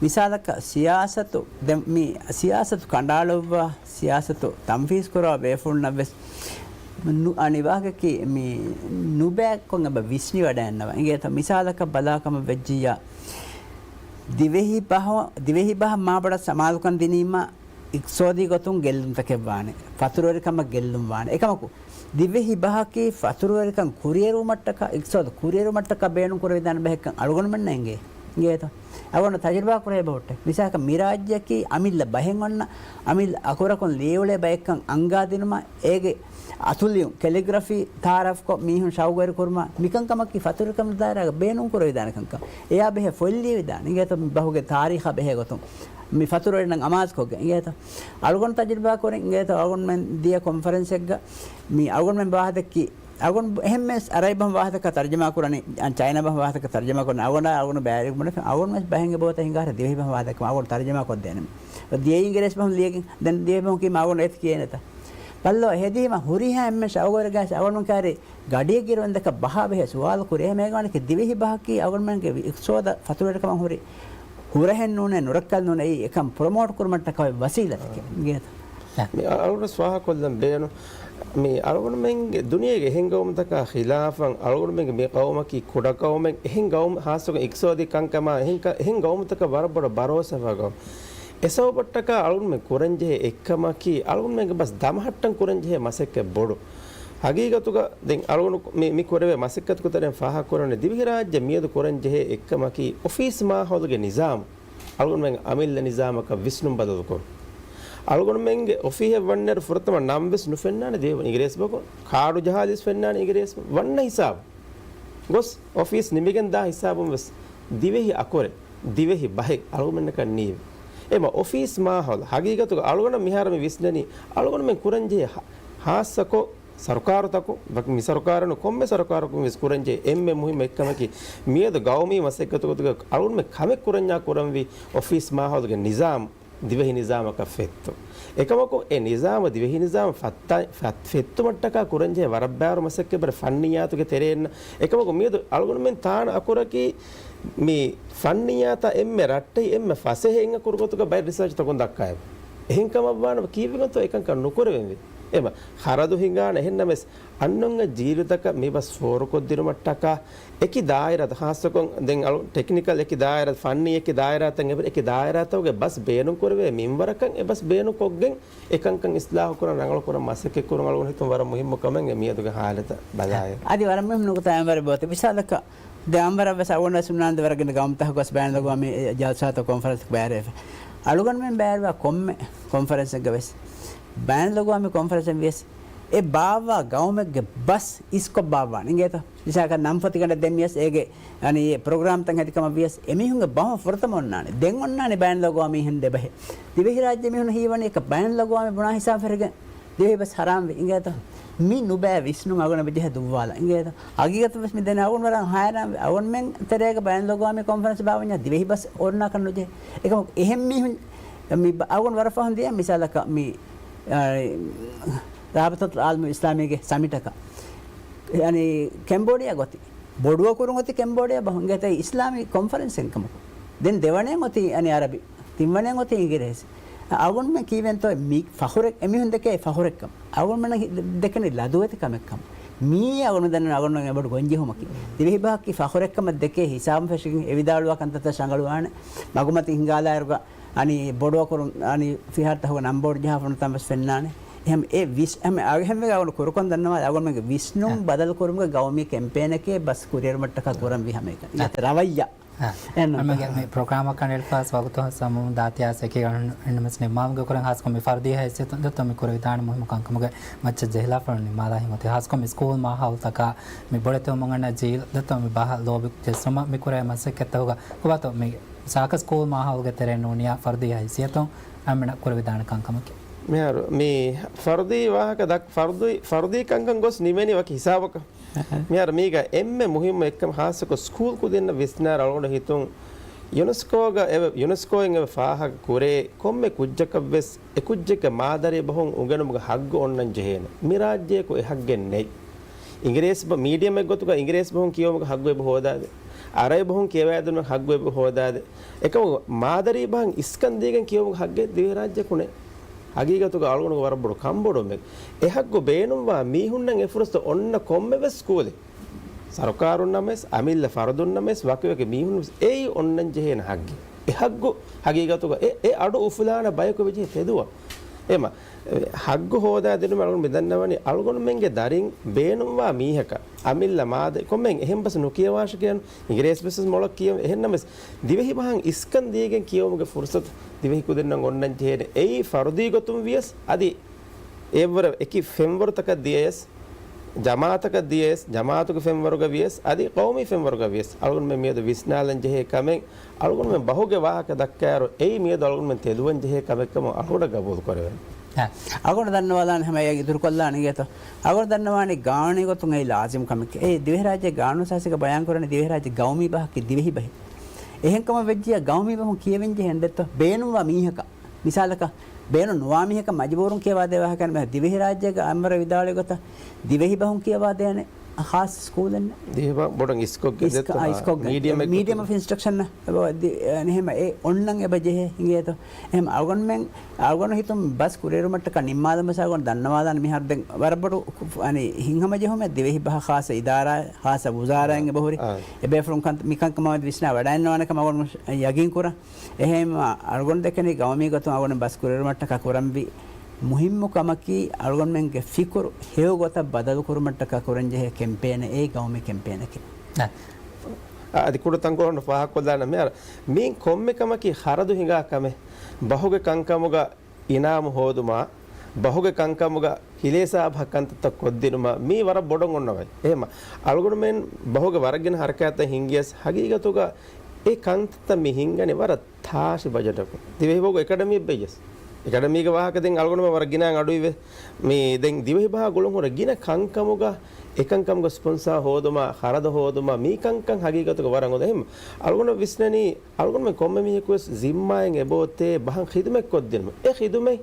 މިސާލަކަށް ސިޔާސަތު، ދެ-، މި ސިޔާސަތު ކަނޑައަޅުއްވާ، ސިޔާސަތު ތަންފީޒް ކުރާ ބޭފުޅުންނަށްވެސް ނު-، އަނިވާގަކީ މި ނުބައިކޮށް އެބަ ވިސްނިވަޑައިންނަވާ. އިނގޭތޯ، މިސާލަކަށް ބަލާ ކަމަށް ވެއްޖިއްޔާ، ދިވެހި ބަހަ-، ދިވެހި ބަހަށް މާބޮޑަށް ސަމާލުކަން ދިނީމާ، އިޤްތިޞާދީ ގޮތުން ގެއްލުންތަކެއް ވާނެ. ފަތުރުވެރިކަމަށް ގެއްލުން ވާނެ. އެކަމަކު، ދިވެހި ބަހަކީ ފަތުރުވެރިކަން ކުރިއެރުވުމަށްޓަކާ، އިޤްތިޞާދު ކުރިއެރުވުމަށްޓަކާ ބޭނުން ކުރެވިދާނެ ބަހެއްކަން އަޅުގަނޑުމެންނަށް އެނގޭ. އިނގޭތޯ؟ އަޅުގަނޑު ތަޖުރިބާ ކުރެވޭ ބަހުއްޓެ. މިސާލަކަށް މި ރާއްޖެއަކީ އަމިއްލަ ބަހެއް އޮންނަ، އަމިއްލަ އަކުރަކުން ލިޔެއުޅޭ ބައެއްކަން އަންގާ ދިނުމަށް އޭގެ އަތުލިޔުން، ކެލިގްރަފީ ތައާރަފްކޮށް މީހުން ޝައުގުވެރި ކުރުމަށް މިކަންކަމަކީ ފަތުރުވެރިކަމުގެ ދާއިރާގަ ބޭނުން ކުރެވިދާނެ ކަންކަން. އެޔާ ބެހޭ ފޮތް ލިޔެވިދާނެ. އިނގޭތޯ މި ބަހުގެ ތާރީޚާ ބެހޭ ގޮތުން. މި ފަތުރުވެރިންނަށް އަމާޒުކޮށްގެން އިނގޭތޯ. އަޅުގަނޑު ތަޖުރިބާ ކުރިން އިނގޭތޯ އަޅުގަނޑުމެން ދިޔަ ކޮންފަރެންސެއްގަ މި އަޅުގަނޑުމެން ވާހަކަ ދެއްކި، އަޅުގަނޑު އެހެންމެސް އަރަބި ބަހުން ވާހަކަ ތަރުޖަމާ ކުރަނީ، އަން ޗައިނާ ބަހުން ވާހަކަ ތަރުޖަމާ ކުރަނީ، އަޅުގަނޑާ އަޅުގަނޑު ބައިވެރިކަމުން އަޅުގަނޑު ވެސް ބަހެއްގެ ބޯތައް ހިނގާ ދިވެހި ބަހުން ވާހަކަ ދެއްކުމަށް އަޅުގަނޑު ތަރުޖަމާ ކޮށްދޭނެ. ދިޔަ އިނގިރޭސި ބަހުން ލިޔެގެން، ދެން ދިވެހި ބަހުން ކީމަ އަޅުގަނޑު އެތި ކިޔޭނެތަ؟ ބައްލޯ އެހެދީމަ ހުރިހާ އެންމެ ޝައުގުވެރި ގާސް އަޅުގަނޑު ކާރި ގަޑިއެއް ގިރުވަންދަކަށް ބަހާ ބެހޭ ސުވާލު ކުރި. އެހެމޭގަވަނަކީ ދިވެހި ބަހަކީ އަޅުގަނޑުމެންގެ އިޤްތިޞާދަށް ފަތުރުވެރިކަމަށް ހުރި ހުރަހެއް ނޫނޭ، ނުރައްކަލް ނޫނޭ، އެއީ އެކަން ޕްރޮމޯޓް ކުރުމަށްޓަކައި ވަސީލަތެކޭ. އިނގޭތަ؟ މި އަ-، އަޅުގަނޑު ވެސް ފާހަގަކޮށްލަން ބޭނު. މި އަޅުގަނޑުމެންގެ ދުނިޔޭގެ އެހެން ގައުމުތަކާ ޚިލާފަށް އަޅުގަނޑުމެންގެ މި ގައުމަކީ ކުޑަ ގައުމެއް، އެހެން ގައުމު ހާއްސަކޮށް އިޤްތިޞާދީ ކަންކަމާ އެހެން ކަ-، އެހެން ގައުމުތަކަށް ވަރަށް ބޮޑަށް ބަރޯސާވާ ގައުމު. އެ ސަބަބަށްޓަކާ އަޅުގަނޑުމެން ކުރަންޖެހޭ އެއްކަމަކީ، އަޅުގަނޑުމެންގެ ބަސް ދަމަހައްޓަން ކުރަންޖެހޭ މަސައްކަތް ބޮޑު. ހަގީގަތުގަ ދެން އަޅުގަނޑު މި، މި ކުރެވޭ މަސައްކަތުގެ ތެރެއިން ފާހަގަކުރަން ދިވެހިރާއްޖެ މިއަދު ކުރަންޖެހޭ އެއްކަމަކީ، އޮފީސް މާހައުލުގެ ނިޒާމު. އަޅުގަނޑުމެން އަމިއްލަ ނިޒާމަކަށް ވިސްނުން ބަދަލުކޮށް، އަޅުގަނޑުމެންގެ އޮފީހެއް ވަންނައިރު ފުރަތަމަ ނަން ވެސް ނުފެންނާނެ ދިވެހި އިނގިރޭސި ބަހަކުން، ކާޑު ޖަހާލި ވެސް ފެންނާނެ އިނގިރޭސި ވަންނަ ހިސާބު. ގޮސް އޮފީސް ނިމިގެން ދާ ހިސާބުން ވެސް ދިވެހި އަކުރެއް، ދިވެހި ބަހެއް އަޅުގަނޑަކަށް ނީވެ. އެމަ އޮފީސް މާހައުލު ހަގީގަތުގަ އަޅުގަނޑަށް މިހާރު މި ވިސްނަނީ އަޅުގަނޑުމެން ކުރަންޖެހޭ ހާ-، ހާއްސަކޮށް ސަރުކާރުތަކުން، ވަކި މި ސަރުކާރުން ކޮންމެ ސަރުކާރަކުން ވެސް ކުރަންޖެހޭ އެންމެ މުހިއްމު އެއްކަމަކީ، މިއަދު ގައުމީ މަސައްކަތުގަތުގަ އަޅުގަނޑުމެން ކަމެއް ކުރަންޏާ ކުރަންވީ އޮފީސް މާހައުލުގެ ނިޒާމް ދިވެހި ނިޒާމަކަށް ފެއްތު. އެކަމަކު އެ ނިޒާމު ދިވެހި ނިޒާމު ފައްތަ-، ފައް-، ފެއްތުމަށްޓަކާ ކުރަންޖެހޭ ވަރަށް ބާރު މަސައްކަތް ބަރެއް ފަންނިއްޔާތުގެ ތެރޭން. އެކަމަކު މިއަދު އަޅުގަނޑުމެން ތާނަ އަކުރަކީ މި ފަންނިއްޔާތާ އެންމެ ރައްޓެހި އެންމެ ފަސޭހައިން އަކުރު ގޮތުގަ ބައެއް ރިސާޗުތަކުން ދައްކާއެވެ. އެހެން ކަމަށްވާނަމަ ކީއްވެގެންތޯ އެކަންކަން ނުކުރެވެންވީ؟ އެމަ ޚަރަދު ހިނގާނެ. އެހެންނަމަވެސް އަންނަ ޖީލުތަކަށް މި ބަސް ފޯރުކޮށްދިނުމަށްޓަކާ އެކި ދާއިރާ، ޚާއްޞަކޮށް ދެން އަޅު ޓެކްނިކަލް އެކި ދާއިރާ، ފަންނީ އެކި ދާއިރާތައް އެބަ-، އެކި ދާއިރާތަކުގެ ބަސް ބޭނުން ކުރެވޭ މިންވަރަކަށް އެ ބަސް ބޭނުން ކޮށްގެން އެކަންކަން އިސްލާހު ކުރަން ރަނގަޅު ކުރަން މަސައްކަތް ކުރުން އަޅުގަނޑު ހިތުން ވަރަށް މުހިއްމު ކަމެއް މިއަދުގެ ހާލަތަށް ބަލާއިރު. އަދި ވަރަށް މުހިއްމު ނުކުތާ އެންވަރެއް ބޯތި. މިސާލަކަށް ދެ އަންވަރަށް ވެސް އަޅުގަނޑު ވެސް ހުންނާނެ ވަރަށް ގިނަ ގައުމުތަކަކު ވެސް ބައިނަލްއަގްވާމީ ޖަލްސާތައް ކޮންފަރެންސް ބައިވެފަ. އަޅުގަނޑުމެން ބައިވެރިވާ ކޮންމެ ކޮންފަރެންސެއްގަ ވެސް ބައިނަލްއަގްވާމީ ކޮންފަރެންސެއް ވިޔަސް އެ ބާއްވާ ގައުމެއްގެ ބަސް އިސްކޮށް ބާއްވާނެ އިނގޭތަ؟ މިސާލަކަށް ނަންފޮތިގަނޑެއް ދެން ވިޔަސް އޭގެ އަނި ޕްރޮގްރާމްތައް ހެދި ކަމަށް ވިޔަސް އެމީހުންގެ ބަހުން ފުރަތަމަ އޮންނާނެ. ދެން އޮންނާނެ ބައިނަލްއަގްވާމީ މީހުން ދެބަހެއް. ދިވެހިރާއްޖެ މީހުން ހީވަނީ އެކަ ބައިނަލްއަގްވާމީ ބުނާ ހިސާބު ފެރިގެން ދިވެހި ބަސް ހަރާންވި އިނގޭތަ؟ މި ނުބައި ވިސްނުން އަގުނަ ބެޖެހޭ ދުއްވާލަ އިނގޭތަ؟ ހަގީގަތު ވެސް މި ދެން އަގުން ވަރަށް ހައިރާންވި. އަގުންމެން ތެރޭގަ ބައިނަލްއަގްވާމީ ކޮންފަރެންސް ބާވަންޏާ ދިވެހި ބަސް އޮންނާކަށް ނުޖެހޭ. އެކަމަކު އެހެން މީހުން މި ބަ-، އަގުން ވަރަށް ފަހުން ދިޔަ މިސާލަކަށް މި، އާ، ރާބިތަތުލް އާލަމު އިސްލާމީގެ ސަމިޓަކަށް އަނި ކެމްބޯޑިއާ ގޮތި. ބޮޑުއަކުރުން އޮތީ ކެމްބޯޑިއާ ބަހުން އިނގޭތަ އިސްލާމީ ކޮންފަރެންސެއް ކަމަކު. ދެން ދެވަނައިން އޮތީ އަނި އަރަބި. ތިންވަނައިން އޮތީ އިނގިރޭސި. އަގުންމެން ކީވެންތޯ މި ފަޚުރެއް އެމީހުން ދެކޭ ފަޚުރެއްކަމަށް. އަގުންމެން ހި-، ދެކެނީ ލަދުވެތި ކަމެއްކަމަށް. މީ އަގުން ދަންނަ އަގުން އެބަޑު ގޮންޖެހުމަކީ. ދިވެހިބަހަކީ ފަޚުރެއްކަމަށް ދެކޭ ހިސާބުން ފެށިގެން އެ ވިދާޅުވާ ކަންތައްތައް ރަނގަޅުވާނެ. މަގުމަތި ހިނގާލާއިރުގަ އަނި ބޮޑުއަކުރުން އަނި ފިހާރަތަކުގެ ނަންބޯޑު ޖަހާފަ ނުތަން ވެސް ފެންނާނެ. އެހެން އެ ވިސް-، އެހެން އަގު-، އެހެންވެ އަގުން ކުރުކޮން ދަންނަވާ އަގުންމެންގެ ވިސްނުން އަ. ބަދަލުކުރުމުގެ ގައުމީ ކެމްޕޭނެކޭ ބަސް ކުރިއެރުމަށްޓަކާ ކުރަންވީ ހަމައެކަނި. އަ. އެހެން އަޅުމެންގެ މި ޕްރޮގްރާމަށް ކަނޑައެޅިފަވާ ވަގުތު ހާސް ވަގުތު ދާތި އާސެކީ އަންނަމަސް ނިމާމުގެ ކުރެން ހާސްކޮށް މި ފަރުދީ ހައިސިއްޔަތުން ދެއްތޯ މި ކުރެވިދާނެ މުހިއްމު ކަންކަމުގެ މައްޗަށް ޖެހިލާފަ ނިމާލާ ހިނގޮތި ހާސްކޮށް މި ސްކޫލް މާހައުލްތަކާ މި ބޮޑެތިވުމުން އަންނަ ޖީލް ދެއްތޯ މި ބަހަށް ލޯބި ޖެއްސުމަށް މި ކުރޭ މަސައްކަތްތަކުގަ ކޮބާތޯ މި ސާކަސް ސްކޫލް މާހައުލްގެ ތެރެއިން ނޫނިޔާ ފަރުދީ ހައިސިއްޔަތުން އަންނަ ކުރެވިދާނެ ކަންކަމަކީ. މިހާރު މި ފަރުދީ ވާހަކަ ދައް-، ފަރުދީ، ފަރުދީ ކަންކަން ގޮސް ނިމެނީ ވަކި ހިސާބަކަށް. މިހާރު މީގަ އެންމެ މުހިއްމު އެއްކަމަށް ހާއްސަކޮށް ސްކޫލް ކުދިންނަށް ވިސްނާރަ އަޅުގަނޑު ހިތުން ޔުނެސްކޯގަ އެވެ-، ޔުނެސްކޯއިން އެވެ ފާހަގަ ކުރޭ ކޮންމެ ކުއްޖަކަށް ވެސް އެ ކުއްޖެއްގެ މާދަރީ ބަހުން އުނގެނުމުގެ ހައްގު އޮންނަން ޖެހޭނެ. މި ރާއްޖެއަކު އެ ހައްގެއް ނެތް. އިނގިރޭސި ބަ-، މީޑިއަމެއް ގޮތުގަ އިނގިރޭސި ބަހުން ކިޔެވުމުގެ ހައްގު އެބަ ހޯދާދޭ. އަރަބި ބަހުން ކިޔަވައިދިނުމުގެ ހައްގު އެބަ ހޯދާދޭ. އެކަމަކު މާދަރީ ބަހަށް އިސްކަން ދީގެން ކިޔެވުމުގެ ހައްގެއް ދިވެހިރާއްޖެއަކު ނެތް. ހަގީގަތުގަ އަޅުގަނޑުގެ ވަރަށް ބޮޑު ކަންބޮޑުވުމެއް. އެ ހައްގު ބޭނުންވާ މީހުންނަށް އެ ފުރުސަތު އޮންނަ ކޮންމެވެސް ސްކޫލެއް، ސަރުކާރުންނަށްވެސް، އަމިއްލަ ފަރުދުންނަށްވެސް، ވަކިވަކި މީހުންވެސް އެއީ އޮންނަން ޖެހޭނެ ހައްގެއް. އެ ހައްގު ހަގީގަތުގަ އެ، އެ އަޑު އުފުލާނެ ބަޔަކު ވެޖެހޭ ތެދުވަން. އެމަ، އެ، ހައްގު ހޯދާ ދިނުމަށް އަޅުގަނޑު މި ދަންނަވަނީ އަޅުގަނޑުމެންގެ ދަރިން ބޭނުންވާ މީހަކަށް އަމިއްލަ މާދަ ކޮންމެހެން އެހެން ބަސް ނުކިޔަވާށި ކިޔަން، އިނގިރޭސި ބަސް މޮޅަށް ކިޔަން، އެހެންނަމަވެސް ދިވެހި ބަހަށް އިސްކަން ދީގެން ކިޔެވުމުގެ ފުރުސަތު ދިވެހި ކުދިންނަށް އޮންނަން ޖެހޭނެ. އެއީ ފަރުދީ ގޮތުން ވިޔަސް އަދި އެއްވަރަށް އެކި ފެންވަރުތަކަށް ދިޔަޔަސް، ޖަމާއަތަކަށް ދިޔަޔަސް، ޖަމާއަތުގެ ފެންވަރުގަ ވިޔަސް، އަދި ޤައުމީ ފެންވަރުގަ ވިޔަސް، އަޅުގަނޑުމެން މިއަދު ވިސްނާލަން ޖެހޭ ކަމެއް، އަޅުގަނޑުމެން ބަހުގެ ވާހަކަ ދައްކާއިރު، އެއީ މިއަދު އަޅުގަނޑުމެން ތެދުވަން ޖެހޭ ކަމެއްކަމަށް އަޅުގަނޑަށް ގަބޫލު ކުރެވޭނެ. އަ، އަޅުގަނޑު ދަންނަވާލާނެ ހަމަ އެ އިތުރުކޮށްލާނެ އިނގޭތޯ. އަޅުގަނޑު ދަންނަވާނީ ގާނޫނީ ގޮތުން އެއީ ލާޒިމް ކަމެކޭ. އެއީ ދިވެހިރާއްޖޭގެ ގާނޫނު ސާސިގަ ބަޔާން ކުރަނީ ދިވެހިރާއްޖޭ ގައުމީ ބަހަކީ ދިވެހި ބަހެއް. އެހެންކަމަށް ވެއްޖިއްޔާ ގައުމީ ބަހުން ކިޔެވެން ޖެހޭނެ ދެއްތޯ. ބޭނުންވާ މީހަކަށް މިސާލަކަށް، ބޭނުން ނުވާ މީހަކަށް މަޖުބޫރުން ކިޔަވާދޭ ވާހަކަ ނުވޭ. ދިވެހިރާއްޖޭގެ އަންވަރަށް ވިދާޅުވި ގޮތަށް، ދިވެހި ބަހުން ކިޔަވާދޭނެ ޚާއްޞަ ސްކޫލެއް ނެތް. ދިވެހި ބަހުން ބޮޑަށް އިސްކޮށްގެން އިސްކޮށް-، ދެއްތޯ، އާ، އިސްކޮށްގެން. މީޑިއަމެއް މީޑިއަމް ގޮތުން. އޮފް އިންސްޓްރަކްޝަން އެބަ-، ދި-، އެ، އެހެން އެ އޮންނަން އެބަ ޖެހޭ ހިނގޭތޯ. އެހެން އަޅުގަނޑުމެން، އަޅުގަނޑު ހިތުން ބަސް ކުރިއެރުމަށްޓަކާ ނިންމާލަމަސް އަޅުގަނޑު ދަންނަވާލާނެ މިހާރު ދެން ވަރަށް ބޮޑު ކު-، އަނި ހިތްހަމަޖެހުމެއް ދިވެހި ބަހަށް ޚާއްޞަ އިދާރާ، ޚާއްޞަ ވުޒާރާއިން އެބަހުރި. އާ. އެބޭފުޅުން ކަން-، މިކަންކަމާ މިއަދު ވިސްނާ ވަޑައިންނަވާނެ ކަމަށް އަޅުގަނޑު ޔަގީން ކުރަން. އެހެންވީމަ އަޅުގަނޑު ދެކެނީ ގައުމީ ގޮތުން އަޅުގަނޑު ބަސް ކުރިއެރުމަށްޓަކާ ކުރަންވީ މުހިއްމު ކަމަކީ، އަޅުގަނޑުމެންގެ ފިކުރު ހެޔޮ ގޮތަށް ބަދަލު ކުރުމަށްޓަކާ ކުރަންޖެހޭ ކެމްޕޭނެއް އެއީ ގައުމީ ކެމްޕޭނެކޭ. އަ، އަދި ކުޑަ ތަންކޮޅެއް ފާހަގަކޮށްލާނަން މިހާރު. މިއިން ކޮންމެ ކަމަކީ ޚަރަދު ހިނގާ ކަމެއް. ބަހުގެ ކަންކަމުގަ އިނާމު ހޯދުމާ، ބަހުގެ ކަންކަމުގަ ހިލޭސާބަހަށް ކަންތައްތައް ކޮށްދިނުމަށް މީ ވަރަށް ބޮޑަށް އޮންނަ ބައެއް. އެހެމަ އަޅުގަނޑުމެން ބަހުގެ ވަރަށް ގިނަ ހަރަކާތްތައް ހިންގިޔަސް، ހަގީގަތުގަ އެ ކަންތައްތައް މި ހިންގަނީ ވަރަށް ތާށި ބަޖެޓަކުން. ދިވެހިބަހުގެ އެކަޑަމީ ބެއްޔަސް. އެކަޑަމީގެ ވާހަކަ ދެން އަޅުގަނޑުމެން ވަރަށް ގިނަ އަޑުއިވެ. މި ދެން ދިވެހިބަހާ ގުޅުންހުރެ ގިނަ ކަންކަމުގަ އެކަންކަމުގަ ސްޕޮންސާ ހޯދުމާ، ޚަރަދު ހޯދުމާ، މީ ކަންކަން ހަގީގަތުގަ ވަރަށް އުނދަ. އެހެމަ އަޅުގަނޑު ވިސްނަނީ އަޅުގަނޑުމެން ކޮންމެ މީހަކުވެސް ޒިންމާއެއް އެބައޮތޭ ބަހަށް ޚިދުމަތް ކޮށްދިނުމަށް. އެ ޚިދުމަތް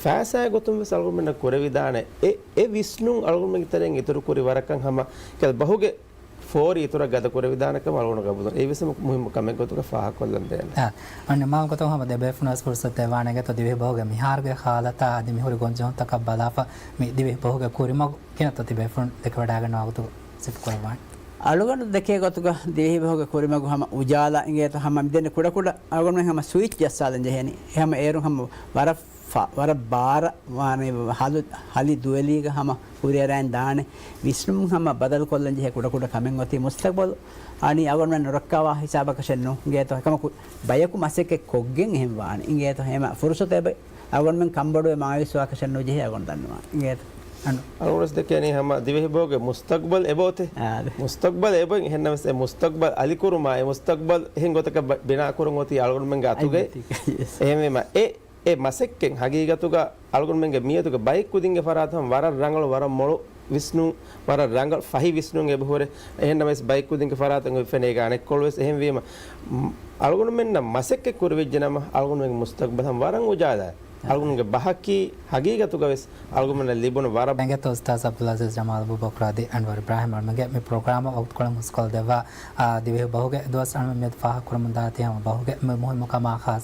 ފައިސާއެއް ގޮތުން ވެސް އަޅުގަނޑުމެންނަށް ކުރެވިދާނެ. އެ، އެ ވިސްނުން އަޅުގަނޑުމެންގެ ތެރެއިން އިތުރުކުރި ވަރަކަށް ހަމަ ކަލް ބަހުގެ ފޯރި އިތުރަށް ގަދަ ކުރެވިދާނެ ކަމަށް އަޅުގަނޑު ގަބޫލު. އެއީ ވެސް މު-، މުހިއްމު ކަމެއް ގޮތުގަ ފާހަގަކޮށްލަން ބޭނުން. އާ، އަންނަ މާ ގޮތަށް ހަމަ ދެބޭފުޅުން ވެސް ފުރުސަތު ދެވާނެ ގޮތަށް ދިވެހި ބަހުގެ މިހާރުގެ ހާލަތާ އަދި މިހުރި ގޮންޖެހުންތަކަށް ބަލާފަ، މި ދިވެހި ބަހުގެ ކުރިމަގު ކިހިނެއްތޯ ތިބޭފުޅުން ދެކެވަޑައިގަންނަވާ ގޮތުގަ ސިފަކުރައްވާނެ. އަޅުގަނޑު ދެކޭ ގޮތުގަ ދިވެހި ބަހުގެ ކުރިމަގު ހަމަ އުޖާލާ އިނގޭތޯ ހަމަ މިދެންނެ ކުޑަކުޑަ އަޅުގަނޑުމެން ހަމަ ސުއިޗް ޖައްސާލަން ޖެހޭނީ. އެ ހަމަ އޭރުން ހަމަ ވަރަށް ފަ-، ވަރަށް ބާރަށް ވާނެ ހަލު-، ހަލި ދުވެލީގަ ހަމަ ކުރިއަރައިން ދާނެ ވިސްނުން ހަމަ ބަދަލުކޮށްލަން ޖެހޭ ކުޑަކުޑަ ކަމެއް އޮތީ މުސްތަގްބަލު އަނީ އަޅުގަނޑުމެން ނުރައްކާވާ ހިސާބަކަށެއް ނޫން އިނގޭތޯ. އެކަމަކު ބަޔަކު މަސައްކަތް ކޮށްގެން އެހެން ވާނެ އިނގޭތޯ. ހަމަ ފުރުސަތު އެބަ އަޅުގަނޑުމެން ކަންބޮޑުވެ މާޔޫސްވާކަށެއް ނުޖެހޭ އަޅުގަނޑު ދަންނަވާނެ އިނގޭތޯ. އަން. އަޅުގަނޑު ދެކެނީ ހަމަ ދިވެހި ބަހުގެ މުސްތަގްބަލް އެބައޮތޭ. އާ، އާދެ. މުސްތަގްބަލް އެބައޮތް އެހެންނަމަވެސް އެ މުސްތަގްބަލް އަލިކުރުމާ އެ މުސްތަގްބަލް އެހެން ގޮތަކަށް ބަ-، ބިނާކުރުން އޮތީ އަޅުގަނޑުމެންގެ އަތުގައި. އަތުގައި، ޔެސް. އެހެންވީމަ އެ އެ މަސައްކަތް ހަގީގަތުގަ އަޅުގަނޑުމެންގެ މިއަތުގެ ބައެއް ކުދިންގެ ފަރާތުން ވަރަށް ރަނގަޅު، ވަރަށް މޮޅު ވިސްނުން، ވަރަށް ރަނގަޅު ފަހި ވިސްނުން އެބަހުރޭ. އެހެންނަމަވެސް ބައެއް ކުދިންގެ ފަރާތުން އެބަ ފެނޭ އަނެއްކޮޅުވެސް. އެހެންވީމަ، މް، އަޅުގަނޑުމެންނަށް މަސައްކަތް ކުރެވިއްޖެ ނަމަ، އަޅުގަނޑުމެންގެ މުސްތަގްބަލް ހަމަ ވަރަށް އުޖާލާ. އަޅުގަނޑުގެ ބަހަކީ ހަގީގަތުގަވެސް އަޅުގަނޑަށް ލިބުނު ވަރަށް. އެނގޭތޯ އުސްތާޒް އަބްދުލް އަޒީޒް ޖަމާލް އަބޫބަކުރާދީ އަންވަރު އިބްރާހިމް އަޅުމެންގެ މި ޕްރޮގްރާމަށް ވަގުތުކޮޅެއް ހުސްކޮށްދެއްވާ، އާ، ދިވެހި ބަހުގެ ދުވަސް އަޅުމެން މިއަދު ފާހަގަކުރަމުން ދާތީ ހަމަ ބަހުގެ މި މުހިއްމު ކަމާ ޚާއްސަ